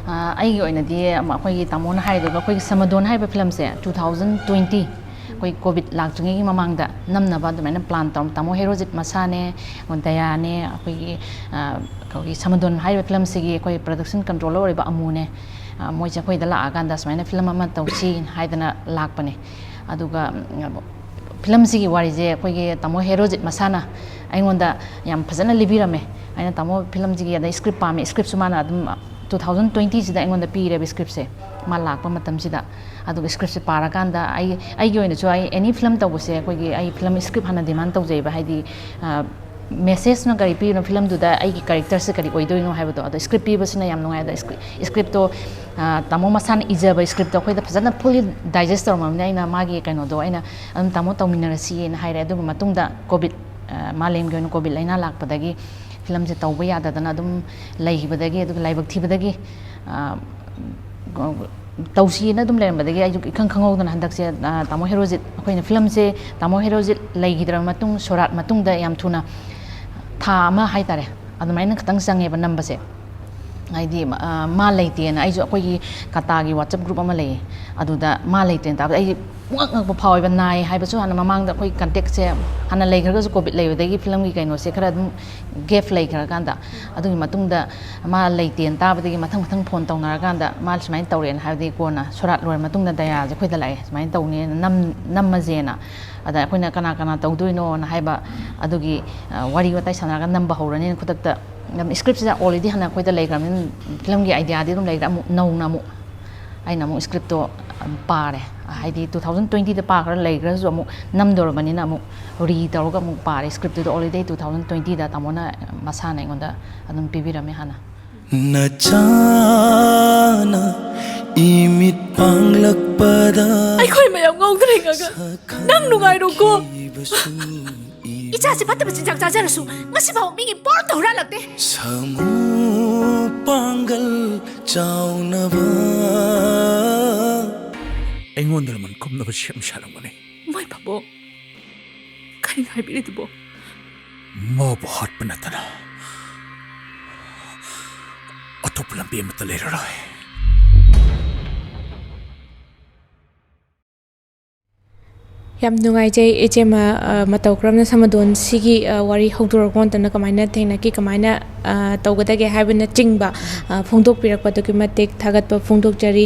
ꯑ, ꯑꯩꯒꯤ ꯑꯣꯏꯅꯗꯤ, ꯑꯝ, ꯑꯩꯈꯣꯏꯒꯤ ꯇꯥꯃꯣꯅ ꯍꯥꯏꯗꯨꯒ, ꯑꯩꯈꯣꯏꯒꯤ ꯁꯃꯗꯣꯟ ꯍꯥꯏꯔꯤꯕ ꯐꯤꯂꯝꯁꯦ two thousand twenty, ꯑꯩꯈꯣꯏ ꯀꯣꯚꯤꯗ ꯂꯥꯛꯇ꯭ꯔꯤꯉꯩꯒꯤ ꯃꯃꯥꯡꯗ ꯅꯝꯅꯕ ꯑꯗꯨꯃꯥꯏꯅ ꯄ꯭ꯂꯥꯟ ꯇꯧꯔꯝ꯫ ꯇꯥꯃꯣ ꯍꯦꯔꯣꯖꯤꯠ ꯃꯁꯥꯅꯦ, ꯗꯌꯥꯅꯦ, ꯑꯩꯈꯣꯏꯒꯤ, ꯑ, ꯑꯩꯈꯣꯏꯒꯤ ꯁꯃꯗꯣꯟ ꯍꯥꯏꯔꯤꯕ ꯐꯤꯂꯝꯁꯤꯒꯤ ꯑꯩꯈꯣꯏ ꯄ꯭ꯔꯗꯛꯁꯟ ꯀꯟꯇ꯭ꯔꯣꯂꯔ ꯑꯣꯏꯕ ꯑꯃꯨꯅꯦ, ꯑ, ꯃꯣꯏꯁꯦ ꯑꯩꯈꯣꯏꯗ ꯂꯥꯛꯑꯀꯥꯟꯗ ꯁꯨꯃꯥꯏꯅ ꯐꯤꯂꯝ ꯑꯃ ꯇꯧꯁꯤ ꯍꯥꯏꯗꯅ ꯂꯥꯛꯄꯅꯦ꯫ ꯑꯗꯨꯒ, ꯎꯝ, ꯐꯤꯂꯝꯁꯤꯒꯤ ꯋꯥꯔꯤꯁꯦ ꯑꯩꯈꯣꯏꯒꯤ ꯇꯥꯃꯣ ꯍꯦꯔꯣꯖꯤꯠ ꯃꯁꯥꯅ ꯑꯩꯉꯣꯟꯗ ꯌꯥꯝ ꯐꯖꯅ ꯂꯤꯕꯤꯔꯝꯃꯦ꯫ ꯑꯩꯅ ꯇꯥꯃꯣ ꯐꯤꯂꯝꯁꯤꯒꯤ ꯑꯗꯩ ꯁ꯭ꯀ꯭ꯔꯤꯞ ꯄꯥꯝꯃꯦ, ꯁ꯭ꯀ꯭ꯔꯤꯞꯁꯨ ꯃꯥꯅ ꯑꯗꯨꯝ two thousand twenty ꯁꯤꯗ ꯑꯩꯉꯣꯟꯗ ꯄꯤꯔꯦꯕ ꯁ꯭ꯀ꯭ꯔꯤꯞꯁꯦ, ꯃꯥ ꯂꯥꯛꯄ ꯃꯇꯝꯁꯤꯗ꯫ ꯑꯗꯨꯒ ꯁ꯭ꯀ꯭ꯔꯤꯞꯁꯦ ꯄꯥꯔꯀꯥꯟꯗ ꯑꯩ, ꯑꯩꯒꯤ ꯑꯣꯏꯅꯁꯨ ꯑꯩ ꯑꯦꯅꯤ ꯐꯤꯂꯝ ꯇꯧꯕꯁꯦ ꯑꯩꯈꯣꯏꯒꯤ, ꯑꯩ ꯐꯤꯂꯝ ꯁ꯭ꯀ꯭ꯔꯤꯞ ꯍꯥꯟꯅ ꯗꯤꯃꯥꯟ ꯇꯧꯖꯩꯕ, ꯍꯥꯏꯗꯤ, ꯑ, ꯃꯦꯁꯦꯖꯅ ꯀꯔꯤ ꯄꯤꯔꯤꯅꯣ ꯐꯤꯂꯝꯗꯨꯗ, ꯑꯩꯒꯤ ꯀꯦꯔꯦꯛꯇꯔꯁꯦ ꯀꯔꯤ ꯑꯣꯏꯗꯣꯏꯅꯣ ꯍꯥꯏꯕꯗꯣ꯫ ꯑꯗꯣ ꯁ꯭ꯀ꯭ꯔꯤꯞ ꯄꯤꯕꯁꯤꯅ ꯌꯥꯝ ꯅꯨꯡꯉꯥꯏ꯫ ꯑꯗꯣ ꯁ꯭ꯀ꯭ꯔꯤꯞ-, ꯁ꯭ꯀ꯭ꯔꯤꯞꯇꯣ, ꯑ, ꯇꯥꯃꯣ ꯃꯁꯥꯅ ꯏꯖꯕ ꯁ꯭ꯀ꯭ꯔꯤꯞꯇꯣ ꯑꯩꯈꯣꯏꯗ ꯐꯖꯅ ꯐꯨꯜꯂꯤ ꯗꯥꯏꯖꯦꯁ ꯇꯧꯔꯝꯃꯕꯅꯤꯅ ꯑꯩꯅ ꯃꯥꯒꯤ ꯀꯩꯅꯣꯗꯣ ꯑꯩꯅ ꯑꯗꯨꯝ ꯇꯥꯃꯣ ꯇꯧꯃꯤꯟꯅꯔꯁꯤꯅ ꯍꯥꯏꯔꯦ꯫ ꯑꯗꯨꯒꯤ ꯃꯇꯨꯡꯗ ꯀꯣꯚꯤꯗ, ꯑ, ꯃꯥꯂꯦꯝꯒꯤ ꯑꯣꯏꯅ ꯀꯣꯚꯤꯗ ꯂꯥꯏꯅꯥ ꯂꯥꯛꯄꯗꯒꯤ ꯐꯤꯂꯝꯁꯦ ꯇꯧꯕ ꯌꯥꯗꯗꯅ ꯑꯗꯨꯝ ꯂꯩꯈꯤꯕꯗꯒꯤ, ꯑꯗꯨꯒ ꯂꯥꯏꯕꯛ ꯊꯤꯕꯗꯒꯤ, ꯑ, ꯇꯧꯁꯤꯅ ꯑꯗꯨꯝ ꯂꯩꯔꯝꯕꯗꯒꯤ ꯑꯩꯁꯨ ꯏꯈꯪ ꯈꯪꯍꯧꯗꯅ ꯍꯟꯗꯛꯁꯦ, ꯑ, ꯇꯥꯃꯣ ꯍꯦꯔꯣꯖꯤꯠ, ꯑꯩꯈꯣꯏꯅ ꯐꯤꯂꯝꯁꯦ ꯇꯥꯃꯣ ꯍꯦꯔꯣꯖꯤꯠ ꯂꯩꯈꯤꯗ꯭ꯔꯕ ꯃꯇꯨꯡ, ꯁꯣꯔꯥꯠ ꯃꯇꯨꯡꯗ ꯌꯥꯝ ꯊꯨꯅ, ꯊꯥ ꯑꯃ ꯍꯥꯏꯇꯥꯔꯦ, ꯑꯗꯨꯃꯥꯏꯅ ꯈꯛꯇꯪ ꯆꯪꯉꯦꯕ ꯅꯝꯕꯁꯦ꯫ ꯍꯥꯏꯗꯤ, ꯑ, ꯃꯥ ꯂꯩꯇꯦꯅ ꯑꯩꯁꯨ ꯑꯩꯈꯣꯏꯒꯤ ꯀꯇꯥꯒꯤ WhatsApp group ꯑꯃ ꯂꯩꯌꯦ, ꯑꯗꯨꯗ ꯃꯥ ꯂꯩꯇꯦꯅ ꯇꯥꯕꯗ ꯑꯩ ꯄꯨꯡꯉꯛ ꯉꯛꯄ ꯐꯥꯎꯋꯦꯕ꯫ ꯅꯥꯏ ꯍꯥꯏꯕꯁꯨ ꯍꯥꯟꯅ ꯃꯃꯥꯡꯗ ꯑꯩꯈꯣꯏ ꯀꯟꯇꯦꯛꯁꯦ ꯍꯥꯟꯅ ꯂꯩꯈ꯭ꯔꯒꯁꯨ, ꯀꯣꯚꯤꯗ ꯂꯩꯕꯗꯒꯤ ꯐꯤꯂꯝꯒꯤ ꯀꯩꯅꯣꯁꯦ ꯈꯔ ꯑꯗꯨꯝ ꯒꯦꯞ ꯂꯩꯈ꯭ꯔꯀꯥꯟꯗ, ꯑꯗꯨꯒꯤ ꯃꯇꯨꯡꯗ ꯃꯥ ꯂꯩꯇꯦꯅ ꯇꯥꯕꯗꯒꯤ ꯃꯊꯪ ꯃꯊꯪ ꯐꯣꯟ ꯇꯧꯅꯔꯀꯥꯟꯗ ꯃꯥ ꯁꯨꯃꯥꯏꯅ ꯇꯧꯔꯦꯅ ꯍꯥꯏꯕꯗꯒꯤ ꯀꯣꯟꯅ ꯁꯣꯔꯥꯠ ꯂꯣꯏꯔ ꯃꯇꯨꯡꯗ ꯗꯌꯥꯁꯦ ꯑꯩꯈꯣꯏꯗ ꯂꯥꯛꯑꯦ, ꯁꯨꯃꯥꯏꯅ ꯇꯧꯅꯦꯅ ꯅꯝ-, ꯅꯝꯃꯁꯦꯅ꯫ ꯑꯗ ꯑꯩꯈꯣꯏꯅ ꯀꯅꯥ ꯀꯅꯥ ꯇꯧꯗꯣꯏꯅꯣꯅ ꯍꯥꯏꯕ, ꯑꯗꯨꯒꯤ, ꯑ, ꯋꯥꯔꯤ ꯋꯥꯇꯥꯏ ꯁꯥꯟꯅꯔꯒ ꯅꯝꯕ ꯍꯧꯔꯅꯤꯅ ꯈꯨꯗꯛꯇ ꯑꯗꯨꯝ ꯁ꯭ꯀ꯭ꯔꯤꯞꯁꯤꯗ already ꯍꯥꯟꯅ ꯑꯩꯈꯣꯏꯗ ꯂꯩꯈ꯭ꯔꯕꯅꯤꯅ ꯐꯤꯂꯝꯒꯤ ꯑꯥꯏꯗꯤꯌꯥꯗꯤ ꯑꯗꯨꯝ ꯂꯩꯈ꯭ꯔꯦ꯫ ꯑꯃꯨꯛ ꯅꯧꯅ ꯑꯃꯨꯛ ꯑꯩꯅ ꯑꯃꯨꯛ ꯁ꯭ꯀ꯭ꯔꯤꯞꯇꯣ, ꯑꯝ, ꯄꯥꯔꯦ꯫ ꯍꯥꯏꯗꯤ two thousand twentyꯗ ꯄꯥꯈ꯭ꯔ ꯂꯩꯈ꯭ꯔꯁꯨ ꯑꯃꯨꯛ ꯅꯝꯗꯧꯔꯕꯅꯤꯅ ꯑꯃꯨꯛ ꯔꯤ ꯇꯧꯔꯒ ꯑꯃꯨꯛ ꯄꯥꯔꯦ꯫ ꯁ꯭ꯀ꯭ꯔꯤꯞꯇꯨꯗ already two thousand twentyꯗ ꯇꯥꯃꯣꯅ ꯃꯁꯥꯅ ꯑꯩꯉꯣꯟꯗ ꯑꯗꯨꯝ ꯄꯤꯕꯤꯔꯝꯃꯦ ꯍꯥꯟꯅ꯫ ꯅꯆꯥꯅ ꯏꯃꯤꯠ ꯄꯥꯡꯂꯛꯄꯗ ꯑꯩꯈꯣꯏ ꯃꯌꯥꯝ ꯉꯥꯎꯗ꯭ꯔꯤꯉꯩꯗ ꯅꯪ ꯅꯨꯡꯉꯥꯏꯔꯣꯀꯣ꯫ ꯁꯛꯈꯪꯅꯈꯤꯕꯁꯨ ꯏꯆꯥꯁꯦ ꯐꯠꯇꯕ ꯆꯤꯟꯖꯥꯛ ꯆꯥꯖꯔꯁꯨ ꯉꯁꯤꯐꯥꯎ ꯃꯤꯒꯤ ꯄꯣꯠ ꯑꯝꯇ ꯍꯨꯔꯥꯜꯂꯛꯇꯦ꯫ ꯁꯥꯃꯨ ꯄꯥꯡꯒꯜ ꯆꯥꯎꯅꯕ꯫ ꯑꯩꯉꯣꯟꯗ ꯂꯃꯟ ꯈꯨꯝꯅꯕ ꯁꯦꯝ ꯁꯥꯔꯝꯒꯅꯤ꯫ ꯃꯣꯏ ꯄꯥꯕꯨꯡ ꯀꯔꯤꯅꯣ ꯍꯥꯏꯕꯤꯔꯤꯗꯨꯕꯣ? ꯃꯥꯕꯨ ꯍꯥꯠꯄ ꯅꯠꯇꯅ ꯑꯇꯣꯞꯄ ꯂꯝꯕꯤ ꯑꯃꯠꯇ ꯂꯩꯔꯔꯣꯏ꯫ ꯌꯥꯝ ꯅꯨꯡꯉꯥꯏꯖꯩ ꯏꯆꯦꯃ, ꯑ, ꯃꯇꯧ ꯀꯔꯝꯅ ꯁꯃꯗꯣꯟ ꯁꯤꯒꯤ, ꯑ, ꯋꯥꯔꯤ ꯍꯧꯗꯣꯔꯛꯄ ꯃꯇꯝꯗ ꯀꯃꯥꯏꯅ ꯊꯦꯡꯅꯈꯤ, ꯀꯃꯥꯏꯅ, ꯑ, ꯇꯧꯒꯗꯒꯦ ꯍꯥꯏꯕꯅꯆꯤꯡꯕ, ꯑ, ꯐꯣꯡꯗꯣꯛꯄꯤꯔꯛꯄ ꯑꯗꯨꯛꯀꯤ ꯃꯇꯤꯛ ꯊꯥꯒꯠꯄ ꯐꯣꯡꯗꯣꯛꯆꯔꯤ꯫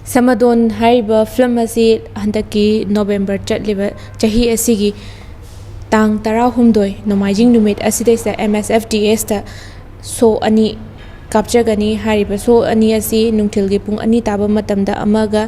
ꯁꯃꯗꯣꯟ ꯍꯥꯏꯔꯤꯕ ꯐꯤꯂꯝ ꯑꯁꯤ ꯍꯟꯗꯛꯀꯤ ꯅꯣꯕꯦꯝꯕꯔ ꯆꯠꯂꯤꯕ ꯆꯍꯤ ꯑꯁꯤꯒꯤ ꯇꯥꯡ ꯇꯔꯥꯍꯨꯝꯗꯣꯏ ꯅꯣꯡꯃꯥꯏꯖꯤꯡ ꯅꯨꯃꯤꯠ ꯑꯁꯤꯗꯩꯁꯤꯗ ꯑꯦꯝ ꯑꯦꯁ ꯑꯦꯐ ꯗꯤ ꯑꯦꯁꯇ ꯁꯣ ꯑꯅꯤ ꯀꯥꯞꯆꯒꯅꯤ꯫ ꯍꯥꯏꯔꯤꯕ ꯁꯣ ꯑꯅꯤ ꯑꯁꯤ ꯅꯨꯡꯊꯤꯜꯒꯤ ꯄꯨꯡ ꯑꯅꯤ ꯇꯥꯕ ꯃꯇꯝꯗ ꯑꯃꯒ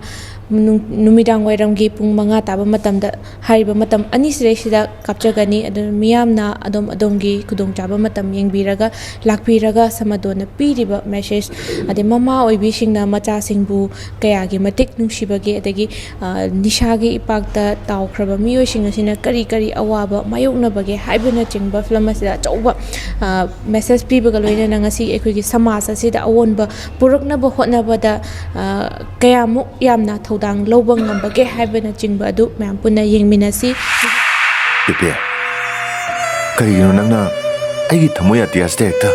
ꯅꯨꯡ-, ꯅꯨꯃꯤꯗꯥꯡ ꯋꯥꯏꯔꯝꯒꯤ ꯄꯨꯡ ꯃꯉꯥ ꯇꯥꯕ ꯃꯇꯝꯗ, ꯍꯥꯏꯔꯤꯕ ꯃꯇꯝ ꯑꯅꯤꯁꯤꯗꯩꯁꯤꯗ ꯀꯥꯞꯆꯒꯅꯤ꯫ ꯑꯗꯨꯅ ꯃꯤꯌꯥꯝꯅ ꯑꯗꯣꯝ ꯑꯗꯣꯝꯒꯤ ꯈꯨꯗꯣꯡꯆꯥꯕ ꯃꯇꯝ ꯌꯦꯡꯕꯤꯔꯒ ꯂꯥꯛꯄꯤꯔꯒ ꯁꯃꯗꯣꯟꯅ ꯄꯤꯔꯤꯕ ꯃꯦꯁꯦꯖ, ꯑꯗꯩ ꯃꯃꯥ ꯑꯣꯏꯕꯤꯁꯤꯡꯅ ꯃꯆꯥꯁꯤꯡꯕꯨ ꯀꯌꯥꯒꯤ ꯃꯇꯤꯛ ꯅꯨꯡꯁꯤꯕꯒꯦ, ꯑꯗꯒꯤ, ꯑ, ꯅꯤꯁꯥꯒꯤ ꯏꯄꯥꯛꯇ ꯇꯥꯎꯈ꯭ꯔꯕ ꯃꯤꯑꯣꯏꯁꯤꯡ ꯑꯁꯤꯅ ꯀꯔꯤ ꯀꯔꯤ ꯑꯋꯥꯕ ꯃꯥꯌꯣꯛꯅꯕꯒꯦ ꯍꯥꯏꯕꯅꯆꯤꯡꯕ ꯐꯤꯂꯝ ꯑꯁꯤꯗ ꯑꯆꯧꯕ, ꯑ, ꯃꯦꯁꯦꯖ ꯄꯤꯕꯒ ꯂꯣꯏꯅꯅ ꯉꯁꯤ ꯑꯩꯈꯣꯏꯒꯤ ꯁꯃꯥꯖ ꯑꯁꯤꯗ ꯑꯑꯣꯟꯕ ꯄꯨꯔꯛꯅꯕ ꯍꯣꯠꯅꯕꯗ, ꯑ, ꯀꯌꯥꯃꯨꯛ ꯌꯥꯝꯅ ꯊꯧꯗꯥꯡ ꯂꯧꯕ ꯉꯝꯕꯒꯦ ꯍꯥꯏꯕꯅꯆꯤꯡꯕ ꯑꯗꯨ ꯃꯌꯥꯝ ꯄꯨꯟꯅ ꯌꯦꯡꯃꯤꯟꯅꯁꯤ꯫ ꯄꯦꯄꯦ, ꯀꯔꯤꯒꯤꯅꯣ ꯅꯪꯅ ꯑꯩꯒꯤ ꯊꯃꯣꯏ ꯑꯇꯤꯌꯥꯁꯤꯗ ꯍꯦꯛꯇ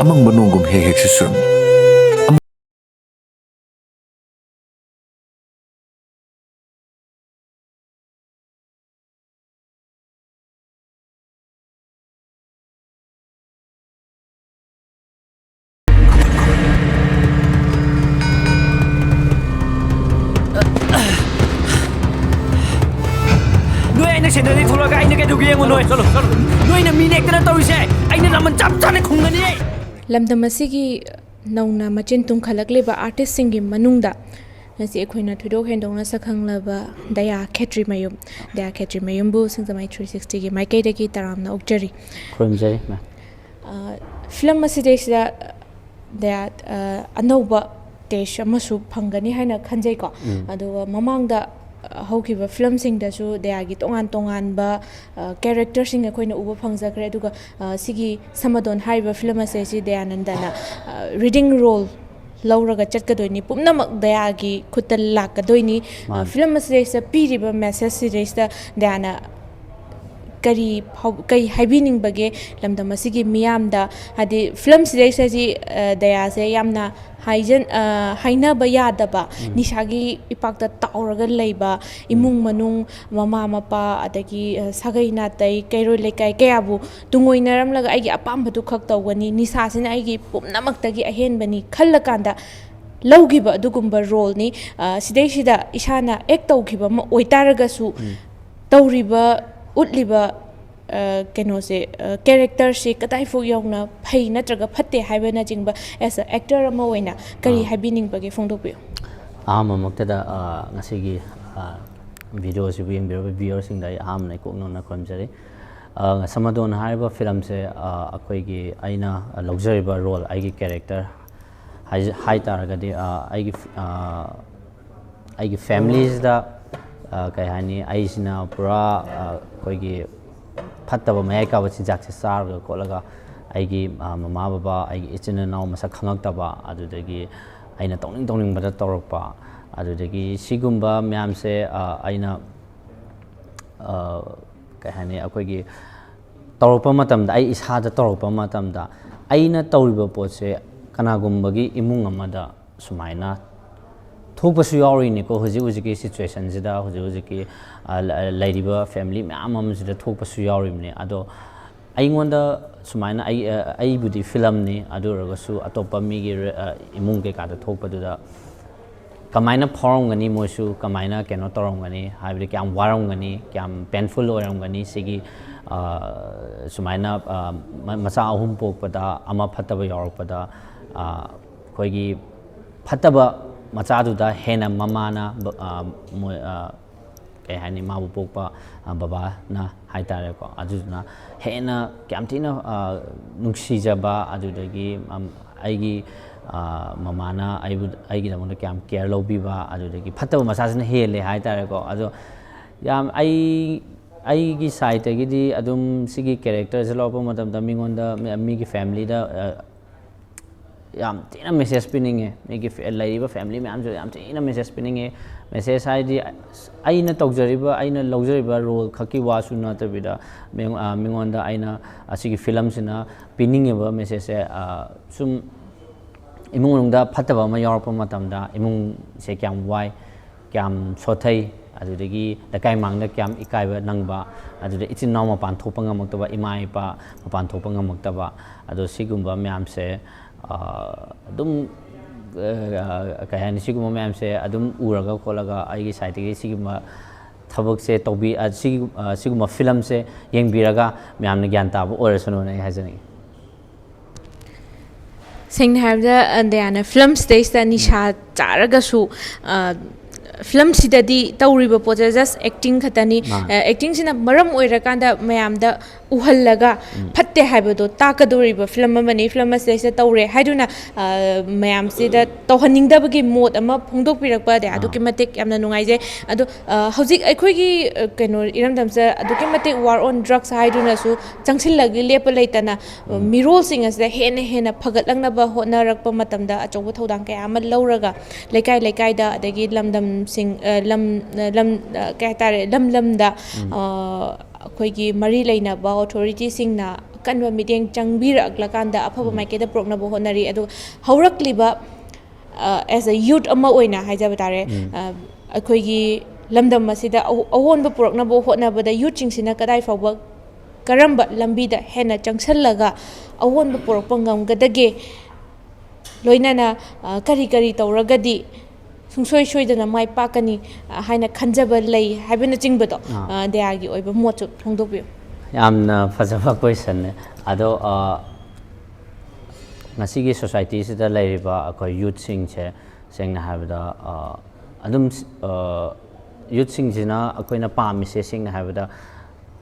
ꯑꯃꯪꯕ ꯅꯣꯡꯒꯨꯝ ꯍꯦꯛ ꯍꯦꯛ ꯆꯨꯔꯝꯃꯤ? ꯁꯦꯟꯇꯔꯗꯒꯤ ꯊꯣꯛꯂꯛꯑꯒ ꯑꯩꯅ ꯀꯩꯗꯧꯒꯦ ꯌꯦꯡꯉꯨ ꯅꯣꯏ꯫ ꯆꯠꯂꯣ, ꯆꯠꯂꯣ꯫ ꯅꯣꯏꯅ ꯃꯤ ꯅꯦꯛꯇꯅ ꯇꯧꯔꯤꯁꯦ ꯑꯩꯅ ꯂꯃꯟ ꯆꯞ ꯆꯥꯅ ꯈꯨꯝꯒꯅꯤ꯫ ꯂꯝꯗꯝ ꯑꯁꯤꯒꯤ ꯅꯧꯅ ꯃꯆꯤꯟ ꯇꯨꯝꯈꯠꯂꯛꯂꯤꯕ ꯑꯥꯔꯇꯤꯁꯁꯤꯡꯒꯤ ꯃꯅꯨꯡꯗ ꯉꯁꯤ ꯑꯩꯈꯣꯏꯅ ꯊꯣꯏꯗꯣꯛ ꯍꯦꯟꯗꯣꯛꯅ ꯁꯛꯈꯪꯂꯕ ꯗꯌꯥ ꯈꯦꯇ꯭ꯔꯤꯃꯌꯨꯝ, ꯗꯌꯥ ꯈꯦꯇ꯭ꯔꯤꯃꯌꯨꯝꯕꯨ ꯁꯤꯡꯖꯃꯩ ꯊ꯭ꯔꯤ ꯁꯤꯛꯁꯇꯤꯒꯤ ꯃꯥꯏꯀꯩꯗꯒꯤ ꯇꯔꯥꯝꯅ ꯑꯣꯛꯆꯔꯤ꯫ ꯈꯨꯔꯨꯝꯖꯔꯤ, ꯃꯦꯝ꯫ ꯑ, ꯐꯤꯂꯝ ꯑꯁꯤꯗꯩꯁꯤꯗ ꯗꯌꯥ, ꯑ, ꯑꯅꯧꯕ ꯇꯦꯁ ꯑꯃꯁꯨ ꯐꯪꯒꯅꯤ ꯍꯥꯏꯅ ꯈꯟꯖꯩꯀꯣ꯫ ꯎꯝ꯫ ꯑꯗꯨꯒ ꯃꯃꯥꯡꯗ, ꯑ, ꯍꯧꯈꯤꯕ ꯐꯤꯂꯝꯁꯤꯡꯗꯁꯨ ꯗꯌꯥꯒꯤ ꯇꯣꯉꯥꯟ ꯇꯣꯉꯥꯟꯕ, ꯑ, ꯀꯦꯔꯦꯛꯇꯔꯁꯤꯡ ꯑꯩꯈꯣꯏꯅ ꯎꯕ ꯐꯪꯖꯈ꯭ꯔꯦ꯫ ꯑꯗꯨꯒ, ꯑ, ꯁꯤꯒꯤ ꯁꯃꯥꯗꯣꯟ ꯍꯥꯏꯔꯤꯕ ꯐꯤꯂꯝ ꯑꯁꯦ ꯁꯤ ꯗꯌꯥꯅꯟꯗꯅ, ꯑ, ꯔꯤꯗꯤꯡ ꯔꯣꯜ ꯂꯧꯔꯒ ꯆꯠꯀꯗꯣꯏꯅꯤ꯫ ꯄꯨꯝꯅꯃꯛ ꯗꯌꯥꯒꯤ ꯈꯨꯠꯇ ꯂꯥꯛꯀꯗꯣꯏꯅꯤ꯫ ꯑ, ꯃꯥꯅꯤ꯫ ꯐꯤꯂꯝ ꯑꯁꯤꯗꯩꯁꯤꯗ ꯄꯤꯔꯤꯕ ꯃꯦꯁꯦꯖꯁꯤꯗꯩꯁꯤꯗ ꯗꯌꯥꯅ ꯀꯔꯤ ꯐꯥꯎ-, ꯀꯔꯤ ꯍꯥꯏꯕꯤꯅꯤꯡꯕꯒꯦ ꯂꯝꯗꯝ ꯑꯁꯤꯒꯤ ꯃꯤꯌꯥꯝꯗ? ꯍꯥꯏꯗꯤ ꯐꯤꯂꯝꯁꯤꯗꯩꯁꯤꯗ ꯁꯤ, ꯑ, ꯗꯌꯥꯁꯦ ꯌꯥꯝꯅ ꯍꯥꯏꯖꯟ-, ꯑ, ꯍꯥꯏꯅꯕ ꯌꯥꯗꯕ, ꯎꯝ꯫ ꯅꯤꯁꯥꯒꯤ ꯏꯄꯥꯛꯇ ꯇꯥꯎꯔꯒ ꯂꯩꯕ, ꯎꯝ꯫ ꯏꯃꯨꯡ ꯃꯅꯨꯡ, ꯃꯃꯥ ꯃꯄꯥ, ꯑꯗꯒꯤ, ꯑ, ꯁꯥꯒꯩ ꯅꯥꯇꯩ, ꯀꯩꯔꯣꯏ ꯂꯩꯀꯥꯏ ꯀꯌꯥꯕꯨ ꯇꯨꯡꯑꯣꯏꯅꯔꯝꯂꯒ ꯑꯩꯒꯤ ꯑꯄꯥꯝꯕꯗꯨ ꯈꯛ ꯇꯧꯒꯅꯤ, ꯅꯤꯁꯥꯁꯤꯅ ꯑꯩꯒꯤ ꯄꯨꯝꯅꯃꯛꯇꯒꯤ ꯑꯍꯦꯟꯕꯅꯤ ꯈꯜꯂꯀꯥꯟꯗ ꯂꯧꯈꯤꯕ ꯑꯗꯨꯒꯨꯝꯕ ꯔꯣꯜꯅꯤ꯫ ꯑ, ꯁꯤꯗꯩꯁꯤꯗ ꯏꯁꯥꯅ ꯑꯦꯛ ꯇꯧꯈꯤꯕ ꯑꯃ ꯑꯣꯏꯇꯥꯔꯒꯁꯨ, ꯎꯝ꯫ ꯇꯧꯔꯤꯕ, ꯎꯠꯂꯤꯕ, ꯑ, ꯀꯩꯅꯣꯁꯦ, ꯑ, ꯀꯦꯔꯦꯛꯇꯔꯁꯦ ꯀꯗꯥꯏꯐꯥꯎ ꯌꯧꯅ ꯐꯩ ꯅꯠꯇ꯭ꯔꯒ ꯐꯠꯇꯦ ꯍꯥꯏꯕꯅꯆꯤꯡꯕ, as a actor ꯑꯃ ꯑꯣꯏꯅ ꯀꯔꯤ ꯑꯥ꯫ ꯍꯥꯏꯕꯤꯅꯤꯡꯕꯒꯦ ꯐꯣꯡꯗꯣꯛꯄꯤꯌꯨ꯫ ꯑꯍꯥꯟꯕꯃꯛꯇꯗ, ꯑ, ꯉꯁꯤꯒꯤ, ꯑ, ꯚꯤꯗꯤꯑꯣ ꯑꯁꯤꯕꯨ ꯌꯦꯡꯕꯤꯔꯕ ꯚꯤꯌꯨꯋꯔꯁꯤꯡꯗ ꯑꯩ ꯑꯍꯥꯟꯕꯗ ꯏꯀꯣꯛ ꯅꯧꯅ ꯈꯨꯔꯨꯝꯖꯔꯤ꯫ ꯑ, ꯁꯃꯥꯗꯣꯟ ꯍꯥꯏꯔꯤꯕ ꯐꯤꯂꯝꯁꯦ, ꯑ, ꯑꯩꯈꯣꯏꯒꯤ ꯑꯩꯅ ꯂꯧꯖꯔꯤꯕ ꯔꯣꯜ, ꯑꯩꯒꯤ ꯀꯦꯔꯦꯛꯇꯔ ꯍꯥꯏꯖ-, ꯍꯥꯏ ꯇꯥꯔꯒꯗꯤ, ꯑ, ꯑꯩꯒꯤ ꯐꯤ-, ꯑ, ꯑꯩꯒꯤ ꯐꯦꯃꯤꯂꯤꯁꯤꯗ, ꯑ, ꯀꯩ ꯍꯥꯏꯅꯤ, ꯑꯩꯁꯤꯅ ꯄꯨꯔꯥ, ꯑ, ꯑꯩꯈꯣꯏꯒꯤ ꯐꯠꯇꯕ ꯃꯌꯥꯏ ꯀꯥꯕ ꯆꯤꯟꯖꯥꯛꯁꯦ ꯆꯥꯔꯒ ꯈꯣꯠꯂꯒ ꯑꯩꯒꯤ, ꯑ, ꯃꯃꯥ ꯕꯕꯥ, ꯑꯩꯒꯤ ꯏꯆꯤꯟ ꯏꯅꯥꯎ ꯃꯁꯛ ꯈꯪꯉꯛꯇꯕ, ꯑꯗꯨꯗꯒꯤ ꯑꯩꯅ ꯇꯧꯅꯤꯡ ꯇꯧꯅꯤꯡꯕꯗ ꯇꯧꯔꯛꯄ, ꯑꯗꯨꯗꯒꯤ ꯁꯤꯒꯨꯝꯕ ꯃꯌꯥꯝꯁꯦ, ꯑ, ꯑꯩꯅ, ꯑ, ꯀꯩ ꯍꯥꯏꯅꯤ, ꯑꯩꯈꯣꯏꯒꯤ ꯇꯧꯔꯛꯄ ꯃꯇꯝꯗ, ꯑꯩ ꯏꯁꯥꯗ ꯇꯧꯔꯛꯄ ꯃꯇꯝꯗ, ꯑꯩꯅ ꯇꯧꯔꯤꯕ ꯄꯣꯠꯁꯦ ꯀꯅꯥꯒꯨꯝꯕꯒꯤ ꯏꯃꯨꯡ ꯑꯃꯗ ꯁꯨꯃꯥꯏꯅ ꯊꯣꯛꯄꯁꯨ ꯌꯥꯎꯔꯤꯅꯤꯀꯣ꯫ ꯍꯧꯖꯤꯛ ꯍꯧꯖꯤꯛꯀꯤ ꯁꯤꯆꯨꯋꯦꯁꯟꯁꯤꯗ, ꯍꯧꯖꯤꯛ ꯍꯧꯖꯤꯛꯀꯤ, ꯑ, ꯂ-, ꯂꯩꯔꯤꯕ ꯐꯦꯃꯤꯂꯤ ꯃꯌꯥꯝ ꯑꯃꯁꯤꯗ ꯊꯣꯛꯄꯁꯨ ꯌꯥꯎꯔꯤꯕꯅꯤ꯫ ꯑꯗꯣ ꯑꯩꯉꯣꯟꯗ ꯁꯨꯃꯥꯏꯅ ꯑꯩ, ꯑ, ꯑꯩꯕꯨꯗꯤ ꯐꯤꯂꯝꯅꯤ, ꯑꯗꯨ ꯑꯣꯏꯔꯒꯁꯨ ꯑꯇꯣꯞꯄ ꯃꯤꯒꯤ ꯔꯦ-, ꯑ, ꯏꯃꯨꯡ ꯀꯩꯀꯥꯗ ꯊꯣꯛꯄꯗꯨꯗ ꯀꯃꯥꯏꯅ ꯐꯥꯎꯔꯝꯒꯅꯤ, ꯃꯣꯏꯁꯨ ꯀꯃꯥꯏꯅ ꯀꯩꯅꯣ ꯇꯧꯔꯝꯒꯅꯤ ꯍꯥꯏꯕꯗꯤ, ꯀꯌꯥꯝ ꯋꯥꯔꯝꯒꯅꯤ, ꯀꯌꯥꯝ painful ꯑꯣꯏꯔꯝꯒꯅꯤ ꯁꯤꯒꯤ, ꯑ, ꯁꯨꯃꯥꯏꯅ, ꯑ, ꯃ-, ꯃꯆꯥ ꯑꯍꯨꯝ ꯄꯣꯛꯄꯗ ꯑꯃ ꯐꯠꯇꯕ ꯌꯥꯎꯔꯛꯄꯗ, ꯑ, ꯑꯩꯈꯣꯏꯒꯤ ꯐꯠꯇꯕ ꯃꯆꯥꯗꯨꯗ ꯍꯦꯟꯅ ꯃꯃꯥꯅ ꯕ-, ꯑ, ꯃꯣꯏ, ꯑ, ꯀꯩ ꯍꯥꯏꯅꯤ, ꯃꯥꯕꯨ ꯄꯣꯛꯄ, ꯑ, ꯕꯕꯥꯅ ꯍꯥꯏꯇꯥꯔꯦꯀꯣ, ꯑꯗꯨꯗꯨꯅ ꯍꯦꯟꯅ ꯀꯌꯥꯝ ꯊꯤꯅ, ꯑ, ꯅꯨꯡꯁꯤꯖꯕ, ꯑꯗꯨꯗꯒꯤ, ꯑꯝ, ꯑꯩꯒꯤ, ꯑ, ꯃꯃꯥꯅ ꯑꯩꯕꯨ, ꯑꯩꯒꯤꯗꯃꯛꯇ ꯀꯌꯥꯝ care ꯂꯧꯕꯤꯕ, ꯑꯗꯨꯗꯒꯤ ꯐꯠꯇꯕ ꯃꯆꯥꯁꯤꯅ ꯍꯦꯜꯂꯦ ꯍꯥꯏꯇꯥꯔꯦꯀꯣ꯫ ꯑꯗꯣ ꯌꯥꯝ, ꯑꯩ, ꯑꯩꯒꯤ sideꯇꯒꯤꯗꯤ ꯑꯗꯨꯝ ꯁꯤꯒꯤ characterꯁꯦ ꯂꯧꯔꯛꯄ ꯃꯇꯝꯗ ꯃꯤꯉꯣꯟꯗ, ꯃꯤ-, ꯃꯤꯒꯤ familyꯗ, ꯑ, ꯌꯥꯝ ꯊꯤꯅ message ꯄꯤꯅꯤꯡꯉꯦ꯫ ꯃꯤꯒꯤ ꯐꯦ-, ꯂꯩꯔꯤꯕ family ꯃꯌꯥꯝꯁꯨ ꯌꯥꯝ ꯊꯤꯅ message ꯄꯤꯅꯤꯡꯉꯦ꯫ Message ꯍꯥꯏꯗꯤ, ꯑꯩꯅ ꯇꯧꯖꯔꯤꯕ, ꯑꯩꯅ ꯂꯧꯖꯔꯤꯕ role ꯈꯛꯀꯤ ꯋꯥꯁꯨ ꯅꯠꯇꯕꯤꯗ, ꯃꯤꯉꯣ-, ꯑ, ꯃꯤꯉꯣꯟꯗ ꯑꯩꯅ ꯑꯁꯤꯒꯤ filmꯁꯤꯅ ꯄꯤꯅꯤꯡꯉꯤꯕ messageꯁꯦ, ꯑ, ꯁꯨꯝ ꯏꯃꯨꯡ ꯃꯅꯨꯡꯗ ꯐꯠꯇꯕ ꯑꯃ ꯌꯥꯎꯔꯛꯄ ꯃꯇꯝꯗ, ꯏꯃꯨꯡꯁꯦ ꯀꯌꯥꯝ ꯋꯥꯏ, ꯀꯌꯥꯝ ꯁꯣꯠꯊꯩ, ꯑꯗꯨꯗꯒꯤ ꯂꯩꯀꯥꯏ ꯃꯥꯡꯗ ꯀꯌꯥꯝ ꯏꯀꯥꯏꯕ ꯅꯪꯕ, ꯑꯗꯨꯗ ꯏꯆꯤꯟ ꯏꯅꯥꯎ ꯃꯄꯥꯟ ꯊꯣꯛꯄ ꯉꯝꯃꯛꯇꯕ, ꯏꯃꯥ ꯏꯄꯥ ꯃꯄꯥꯟ ꯊꯣꯛꯄ ꯉꯝꯃꯛꯇꯕ, ꯑꯗꯣ ꯁꯤꯒꯨꯝꯕ ꯃꯌꯥꯝꯁꯦ, ꯑ, ꯑꯗꯨꯝ, ꯑ, ꯀꯩ ꯍꯥꯏꯅꯤ, ꯁꯤꯒꯨꯝꯕ ꯃꯌꯥꯝꯁꯦ ꯑꯗꯨꯝ ꯎꯔꯒ ꯈꯣꯠꯂꯒ ꯑꯩꯒꯤ sideꯇꯒꯤ ꯁꯤꯒꯨꯝꯕ ꯊꯕꯛꯁꯦ ꯇꯧꯕꯤ-, ꯑ, ꯁꯤꯒꯤ-, ꯑ, ꯁꯤꯒꯨꯝꯕ filmꯁꯦ ꯌꯦꯡꯕꯤꯔꯒ ꯃꯌꯥꯝꯅ ꯒ꯭ꯌꯥꯟ ꯇꯥꯕ ꯑꯣꯏꯔꯁꯅꯨꯅ ꯑꯩ ꯍꯥꯏꯖꯅꯤꯡꯉꯤ꯫ ꯁꯦꯡꯅ ꯍꯥꯏꯔꯕꯗ, ꯑ, ꯗꯌꯥꯅ, filmꯁꯤꯗꯩꯁꯤꯗ ꯅꯤꯁꯥ ꯆꯥꯔꯒꯁꯨ, ꯑ, filmꯁꯤꯗꯗꯤ ꯇꯧꯔꯤꯕ ꯄꯣꯠꯁꯦ just acting ꯈꯛꯇꯅꯤ꯫ ꯃꯥꯅꯦ꯫ ꯑ, actingꯁꯤꯅ ꯃꯔꯝ ꯑꯣꯏꯔꯀꯥꯟꯗ ꯃꯌꯥꯝꯗ ꯎꯍꯜꯂꯒ ꯐꯠꯇꯦ ꯍꯥꯏꯕꯗꯣ ꯇꯥꯛꯀꯗꯧꯔꯤꯕ film ꯑꯃꯅꯤ꯫ Film ꯑꯁꯤꯗꯩꯁꯤꯗ ꯇꯧꯔꯦ ꯍꯥꯏꯗꯨꯅ, ꯑ, ꯃꯌꯥꯝꯁꯤꯗ ꯇꯧꯍꯟꯅꯤꯡꯗꯕꯒꯤ ꯃꯣꯠ ꯑꯃ ꯐꯣꯡꯗꯣꯛꯄꯤꯔꯛꯄꯗ ꯑꯗꯨꯛꯀꯤ ꯃꯇꯤꯛ ꯌꯥꯝꯅ ꯅꯨꯡꯉꯥꯏꯖꯩ꯫ ꯑꯗꯣ, ꯑ, ꯍꯧꯖꯤꯛ ꯑꯩꯈꯣꯏꯒꯤ, ꯑ, ꯀꯩꯅꯣ, ꯏꯔꯝꯗꯝꯁꯤꯗ ꯑꯗꯨꯛꯀꯤ ꯃꯇꯤꯛ war on drugs ꯍꯥꯏꯗꯨꯅꯁꯨ ꯆꯪꯁꯤꯜꯂꯒ ꯂꯦꯞꯄ ꯂꯩꯇꯅ, ꯑ, ꯃꯤꯔꯣꯜꯁꯤꯡ ꯑꯁꯤꯗ ꯍꯦꯟꯅ ꯍꯦꯟꯅ ꯐꯒꯠꯂꯛꯅꯕ ꯍꯣꯠꯅꯔꯛꯄ ꯃꯇꯝꯗ ꯑꯆꯧꯕ ꯊꯧꯗꯥꯡ ꯀꯌꯥ ꯑꯃ ꯂꯧꯔꯒ, ꯂꯩꯀꯥꯏ ꯂꯩꯀꯥꯏꯗ, ꯑꯗꯒꯤ ꯂꯝꯗꯝꯁꯤꯡ, ꯑ, ꯂꯝ, ꯑ, ꯂꯝ, ꯑ, ꯀꯩ ꯍꯥꯏꯇꯥꯔꯦ, ꯂꯝ ꯂꯝꯗ, ꯑ, ꯑꯩꯈꯣꯏꯒꯤ ꯃꯔꯤ ꯂꯩꯅꯕ authorityꯁꯤꯡꯅ ꯑꯀꯟꯕ ꯃꯤꯠꯌꯦꯡ ꯆꯪꯕꯤꯔꯛꯂꯀꯥꯟꯗ ꯑꯐꯕ ꯃꯥꯏꯀꯩꯗ ꯄꯨꯔꯛꯅꯕ ꯍꯣꯠꯅꯔꯤ꯫ ꯑꯗꯨ ꯍꯧꯔꯛꯂꯤꯕ, ꯑ, as a youth ꯑꯃ ꯑꯣꯏꯅ ꯍꯥꯏꯖꯕ ꯇꯥꯔꯦ, ꯑ, ꯑꯩꯈꯣꯏꯒꯤ ꯂꯝꯗꯝ ꯑꯁꯤꯗ ꯑꯍꯣ-, ꯑꯑꯣꯟꯕ ꯄꯨꯔꯛꯅꯕ ꯍꯣꯠꯅꯕꯗ youthꯁꯤꯡꯁꯤꯅ ꯀꯗꯥꯏ ꯐꯥꯎꯕ, ꯀꯔꯝꯕ ꯂꯝꯕꯤꯗ ꯍꯦꯟꯅ ꯆꯪꯁꯤꯜꯂꯒ ꯑꯑꯣꯟꯕ ꯄꯨꯔꯛꯄ ꯉꯝꯒꯗꯒꯦ? ꯂꯣꯏꯅꯅ, ꯑ, ꯀꯔꯤ ꯀꯔꯤ ꯇꯧꯔꯒꯗꯤ ꯁꯨꯡꯁꯣꯏ ꯁꯣꯏꯗꯅ ꯃꯥꯏ ꯄꯥꯛꯀꯅꯤ, ꯑ, ꯍꯥꯏꯅ ꯈꯟꯖꯕ ꯂꯩ ꯍꯥꯏꯕꯅꯆꯤꯡꯕꯗꯣ, ꯑꯥ꯫ ꯑ, ꯗꯌꯥꯒꯤ ꯑꯣꯏꯕ ꯃꯣꯠꯁꯨ ꯐꯣꯡꯗꯣꯛꯄꯤꯌꯨ꯫ ꯌꯥꯝꯅ ꯐꯖꯕ question ꯅꯦ꯫ ꯑꯗꯣ, ꯑ, ꯉꯁꯤꯒꯤ society ꯁꯤꯗ ꯂꯩꯔꯤꯕ ꯑꯩꯈꯣꯏ youth ꯁꯤꯡꯁꯦ, ꯁꯦꯡꯅ ꯍꯥꯏꯕꯗ, ꯑ, ꯑꯗꯨꯝ, ꯑ, youth ꯁꯤꯡꯁꯤꯅ ꯑꯩꯈꯣꯏꯅ ꯄꯥꯝꯃꯤꯁꯦ, ꯁꯦꯡꯅ ꯍꯥꯏꯕꯗ,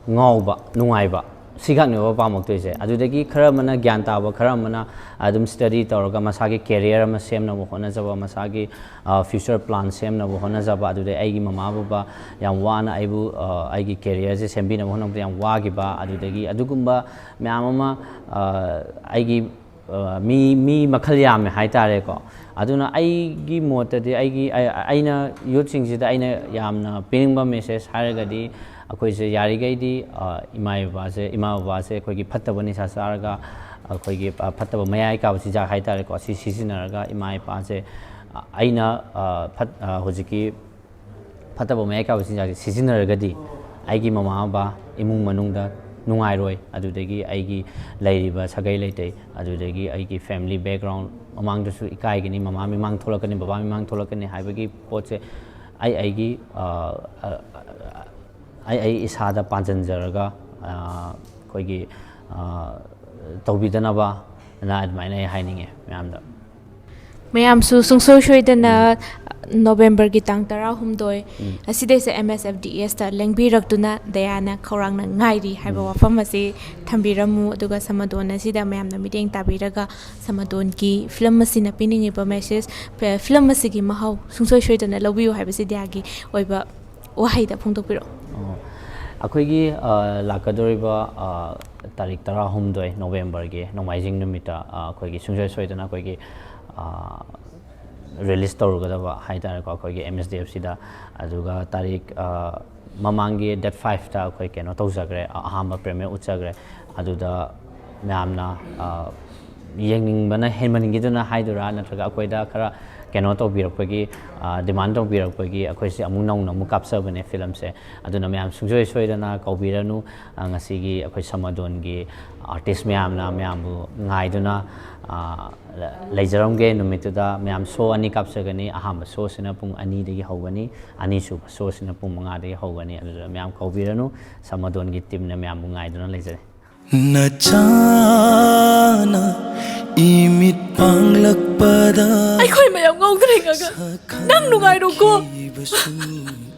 ꯉꯥꯎꯕ, ꯅꯨꯡꯉꯥꯏꯕ, ꯁꯤꯈꯛꯅꯦꯕ ꯄꯥꯝꯃꯛꯇꯣꯏꯁꯦ꯫ ꯑꯗꯨꯗꯒꯤ ꯈꯔ ꯑꯃꯅ ꯒ꯭ꯌꯥꯟ ꯇꯥꯕ, ꯈꯔ ꯑꯃꯅ ꯑꯗꯨꯝ study ꯇꯧꯔꯒ ꯃꯁꯥꯒꯤ career ꯑꯃ ꯁꯦꯝꯅꯕ ꯍꯣꯠꯅꯖꯕ, ꯃꯁꯥꯒꯤ, ꯑ, future plan ꯁꯦꯝꯅꯕ ꯍꯣꯠꯅꯖꯕ, ꯑꯗꯨꯗꯩ ꯑꯩꯒꯤ ꯃꯃꯥ ꯕꯕꯥ ꯌꯥꯝ ꯋꯥꯅ ꯑꯩꯕꯨ, ꯑ, ꯑꯩꯒꯤ career ꯁꯦ ꯁꯦꯝꯕꯤꯅꯕ ꯍꯣꯠꯅꯕꯗ ꯌꯥꯝ ꯋꯥꯈꯤꯕ, ꯑꯗꯨꯗꯒꯤ ꯑꯗꯨꯒꯨꯝꯕ ꯃꯌꯥꯝ ꯑꯃ, ꯑ, ꯑꯩꯒꯤ, ꯑ, ꯃꯤ, ꯃꯤ ꯃꯈꯜ ꯌꯥꯝꯃꯦ ꯍꯥꯏꯇꯥꯔꯦꯀꯣ꯫ ꯑꯗꯨꯅ ꯑꯩꯒꯤ ꯃꯣꯠꯇꯗꯤ, ꯑꯩꯒꯤ, ꯑꯩ-, ꯑꯩꯅ youth ꯁꯤꯡꯁꯤꯗ ꯑꯩꯅ ꯌꯥꯝꯅ ꯄꯤꯅꯤꯡꯕ message ꯍꯥꯏꯔꯒꯗꯤ, ꯑꯩꯈꯣꯏꯁꯦ ꯌꯥꯔꯤꯈꯩꯗꯤ, ꯑ, ꯏꯃꯥ ꯕꯕꯥꯁꯦ, ꯏꯃꯥ ꯕꯕꯥꯁꯦ ꯑꯩꯈꯣꯏꯒꯤ ꯐꯠꯇꯕ ꯅꯤꯁꯥ ꯆꯥꯔꯒ, ꯑꯩꯈꯣꯏꯒꯤ, ꯑ, ꯐꯠꯇꯕ ꯃꯌꯥꯏ ꯀꯥꯕ ꯆꯤꯟꯖꯥꯛ ꯍꯥꯏꯇꯥꯔꯦꯀꯣ, ꯑꯁꯤ ꯁꯤꯖꯤꯟꯅꯔꯒ ꯏꯃꯥ ꯏꯄꯥꯁꯦ, ꯑ, ꯑꯩꯅ, ꯑ, ꯐꯠ-, ꯑ, ꯍꯧꯖꯤꯛꯀꯤ ꯐꯠꯇꯕ ꯃꯌꯥꯏ ꯀꯥꯕ ꯆꯤꯟꯖꯥꯛꯁꯦ ꯁꯤꯖꯤꯟꯅꯔꯒꯗꯤ ꯑꯩꯒꯤ ꯃꯃꯥ ꯕꯕꯥ, ꯏꯃꯨꯡ ꯃꯅꯨꯡꯗ ꯅꯨꯡꯉꯥꯏꯔꯣꯏ, ꯑꯗꯨꯗꯒꯤ ꯑꯩꯒꯤ ꯂꯩꯔꯤꯕ ꯁꯥꯒꯩ ꯂꯩꯇꯩ, ꯑꯗꯨꯗꯒꯤ ꯑꯩꯒꯤ family background ꯃꯃꯥꯡꯗꯁꯨ ꯏꯀꯥꯏꯒꯅꯤ, ꯃꯃꯥ ꯃꯤꯃꯥꯡ ꯊꯣꯛꯂꯛꯀꯅꯤ, ꯕꯕꯥ ꯃꯤꯃꯥꯡ ꯊꯣꯛꯂꯛꯀꯅꯤ ꯍꯥꯏꯕꯒꯤ ꯄꯣꯠꯁꯦ ꯑꯩ ꯑꯩꯒꯤ, ꯑ, ꯑ, ꯑ, ꯑꯩ ꯑꯩ ꯏꯁꯥꯗ ꯄꯥꯟꯖꯟꯖꯔꯒ, ꯑ, ꯑꯩꯈꯣꯏꯒꯤ, ꯑ, ꯇꯧꯕꯤꯗꯅꯕ ꯑꯅ ꯑꯗꯨꯃꯥꯏꯅ ꯑꯩ ꯍꯥꯏꯅꯤꯡꯉꯦ ꯃꯌꯥꯝꯗ꯫ ꯃꯌꯥꯝꯁꯨ ꯁꯨꯡꯁꯣꯏ ꯁꯣꯏꯗꯅ ꯎꯝ꯫ ꯅꯣꯕꯦꯝꯕꯔꯒꯤ ꯇꯥꯡ ꯇꯔꯥꯍꯨꯝꯗꯣꯏ ꯎꯝ꯫ ꯑꯁꯤꯗꯩꯁꯤꯗ M S F D S ꯇ ꯂꯦꯡꯕꯤꯔꯛꯇꯨꯅ ꯗꯌꯥꯅ ꯈꯧꯔꯥꯡꯅ ꯉꯥꯏꯔꯤ ꯍꯥꯏꯕ ꯎꯝ꯫ ꯋꯥꯐꯝ ꯑꯁꯤ ꯊꯝꯕꯤꯔꯝꯃꯨ꯫ ꯑꯗꯨꯒ ꯁꯃꯥꯗꯣꯟ ꯑꯁꯤꯗ ꯃꯌꯥꯝꯅ ꯃꯤꯠꯌꯦꯡ ꯇꯥꯕꯤꯔꯒ ꯁꯃꯥꯗꯣꯟꯒꯤ film ꯑꯁꯤꯅ ꯄꯤꯅꯤꯡꯉꯤꯕ message, ꯐ-, film ꯑꯁꯤꯒꯤ ꯃꯍꯥꯎ ꯁꯨꯡꯁꯣꯏ ꯁꯣꯏꯗꯅ ꯂꯧꯕꯤꯌꯨ ꯍꯥꯏꯕꯁꯤ ꯗꯌꯥꯒꯤ ꯑꯣꯏꯕ ꯋꯥꯍꯩꯗ ꯐꯣꯡꯗꯣꯛꯄꯤꯔꯛꯑꯣ꯫ ꯑꯣ, ꯑꯩꯈꯣꯏꯒꯤ, ꯑ, ꯂꯥꯛꯀꯗꯧꯔꯤꯕ, ꯑ, ꯇꯥꯔꯤꯛ ꯇꯔꯥꯍꯨꯝꯗꯣꯏ ꯅꯣꯕꯦꯝꯕꯔꯒꯤ ꯅꯣꯡꯃꯥꯏꯖꯤꯡ ꯅꯨꯃꯤꯠꯇ, ꯑ, ꯑꯩꯈꯣꯏꯒꯤ ꯁꯨꯡꯁꯣꯏ ꯁꯣꯏꯗꯅ ꯑꯩꯈꯣꯏꯒꯤ, ꯑ, release ꯇꯧꯔꯨꯒꯗꯕ ꯍꯥꯏꯇꯥꯔꯦꯀꯣ, ꯑꯩꯈꯣꯏꯒꯤ M S D F C ꯗ꯫ ꯑꯗꯨꯒ ꯇꯥꯔꯤꯛ, ꯑ, ꯃꯃꯥꯡꯒꯤ date five ꯇ ꯑꯩꯈꯣꯏ ꯀꯩꯅꯣ ꯇꯧꯖꯈ꯭ꯔꯦ, ꯑ-, ꯑꯍꯥꯟꯕ premiere ꯎꯠꯆꯈ꯭ꯔꯦ꯫ ꯑꯗꯨꯗ ꯃꯌꯥꯝꯅ, ꯑ, ꯌꯦꯡꯅꯤꯡꯕꯅ ꯍꯦꯟꯃꯟꯈꯤꯗꯨꯅ ꯍꯥꯏꯗꯣꯏꯔꯥ, ꯅꯠꯇ꯭ꯔꯒ ꯑꯩꯈꯣꯏꯗ ꯈꯔ ꯀꯩꯅꯣ ꯇꯧꯕꯤꯔꯛꯄꯒꯤ, ꯑ, demand ꯇꯧꯕꯤꯔꯛꯄꯒꯤ ꯑꯩꯈꯣꯏꯁꯦ ꯑꯃꯨꯛ ꯅꯧꯅ ꯑꯃꯨꯛ ꯀꯥꯞꯆꯕꯅꯦ ꯐꯤꯂꯝꯁꯦ꯫ ꯑꯗꯨꯅ ꯃꯌꯥꯝ ꯁꯨꯡꯁꯣꯏ ꯁꯣꯏꯗꯅ ꯀꯧꯕꯤꯔꯅꯨ꯫ ꯑ, ꯉꯁꯤꯒꯤ ꯑꯩꯈꯣꯏ ꯁꯃꯥꯗꯣꯟꯒꯤ artist ꯃꯌꯥꯝꯅ ꯃꯌꯥꯝꯕꯨ ꯉꯥꯏꯗꯨꯅ, ꯑ, ꯂꯩꯖꯔꯝꯒꯦ꯫ ꯅꯨꯃꯤꯠꯇꯨꯗ ꯃꯌꯥꯝ show ꯑꯅꯤ ꯀꯥꯞꯆꯒꯅꯤ꯫ ꯑꯍꯥꯟꯕ showꯁꯤꯅ ꯄꯨꯡ ꯑꯅꯤꯗꯒꯤ ꯍꯧꯒꯅꯤ, ꯑꯅꯤꯁꯨꯕ showꯁꯤꯅ ꯄꯨꯡ ꯃꯉꯥꯗꯒꯤ ꯍꯧꯒꯅꯤ꯫ ꯑꯗꯨꯗ ꯃꯌꯥꯝ ꯀꯧꯕꯤꯔꯅꯨ꯫ ꯁꯃꯥꯗꯣꯟꯒꯤ teamꯅ ꯃꯌꯥꯝꯕꯨ ꯉꯥꯏꯗꯨꯅ ꯂꯩꯖꯔꯦ꯫ ꯅꯆꯥꯅ ꯏꯃꯤꯠ ꯄꯥꯡꯂꯛꯄꯗ ꯑꯩꯈꯣꯏ ꯃꯌꯥꯝ ꯉꯥꯎꯗ꯭ꯔꯤꯉꯒ ꯅꯪ ꯅꯨꯡꯉꯥꯏꯔꯣꯀꯣ꯫ ꯁꯛꯈꯪꯅꯈꯤꯕꯁꯨ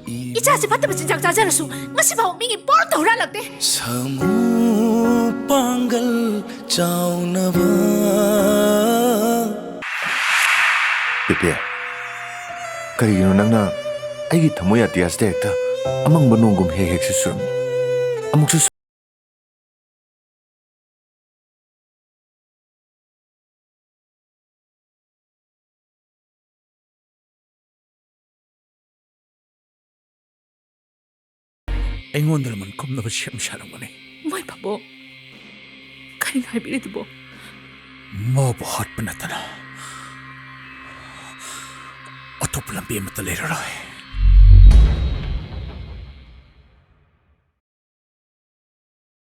ꯏꯃꯤꯠ ꯏꯆꯥꯁꯦ ꯐꯠꯇꯕ ꯆꯤꯟꯖꯥꯛ ꯆꯥꯖꯔꯁꯨ ꯉꯁꯤꯐꯥꯎ ꯃꯤꯒꯤ ꯄꯣꯠ ꯑꯝꯇ ꯍꯨꯔꯥꯜꯂꯛꯇꯦ꯫ ꯁꯥꯃꯨ ꯄꯥꯡꯒꯜ ꯆꯥꯎꯅꯕ꯫ ꯄꯦꯄꯦ, ꯀꯔꯤꯒꯤꯅꯣ ꯅꯪꯅ ꯑꯩꯒꯤ ꯊꯃꯣꯏ ꯑꯇꯤꯌꯥꯁꯤꯗ ꯍꯦꯛꯇ ꯑꯃꯪꯕ ꯅꯣꯡꯒꯨꯝ ꯍꯦꯛ ꯍꯦꯛ ꯆꯨꯔꯝꯃꯤ? ꯑꯃꯨꯛꯁꯨ ꯑꯩꯉꯣꯟꯗ ꯂꯃꯟ ꯈꯨꯝꯅꯕ ꯁꯦꯝ ꯁꯥꯔꯝꯒꯅꯤ꯫ ꯃꯣꯏ ꯄꯥꯕꯨꯡ, ꯀꯔꯤꯅꯣ ꯍꯥꯏꯕꯤꯔꯤꯗꯨꯕꯣ? ꯃꯥꯕꯨ ꯍꯥꯠꯄ ꯅꯠꯇꯅ ꯑꯇꯣꯞꯄ ꯂꯝꯕꯤ ꯑꯃꯠꯇ ꯂꯩꯔꯔꯣꯏ꯫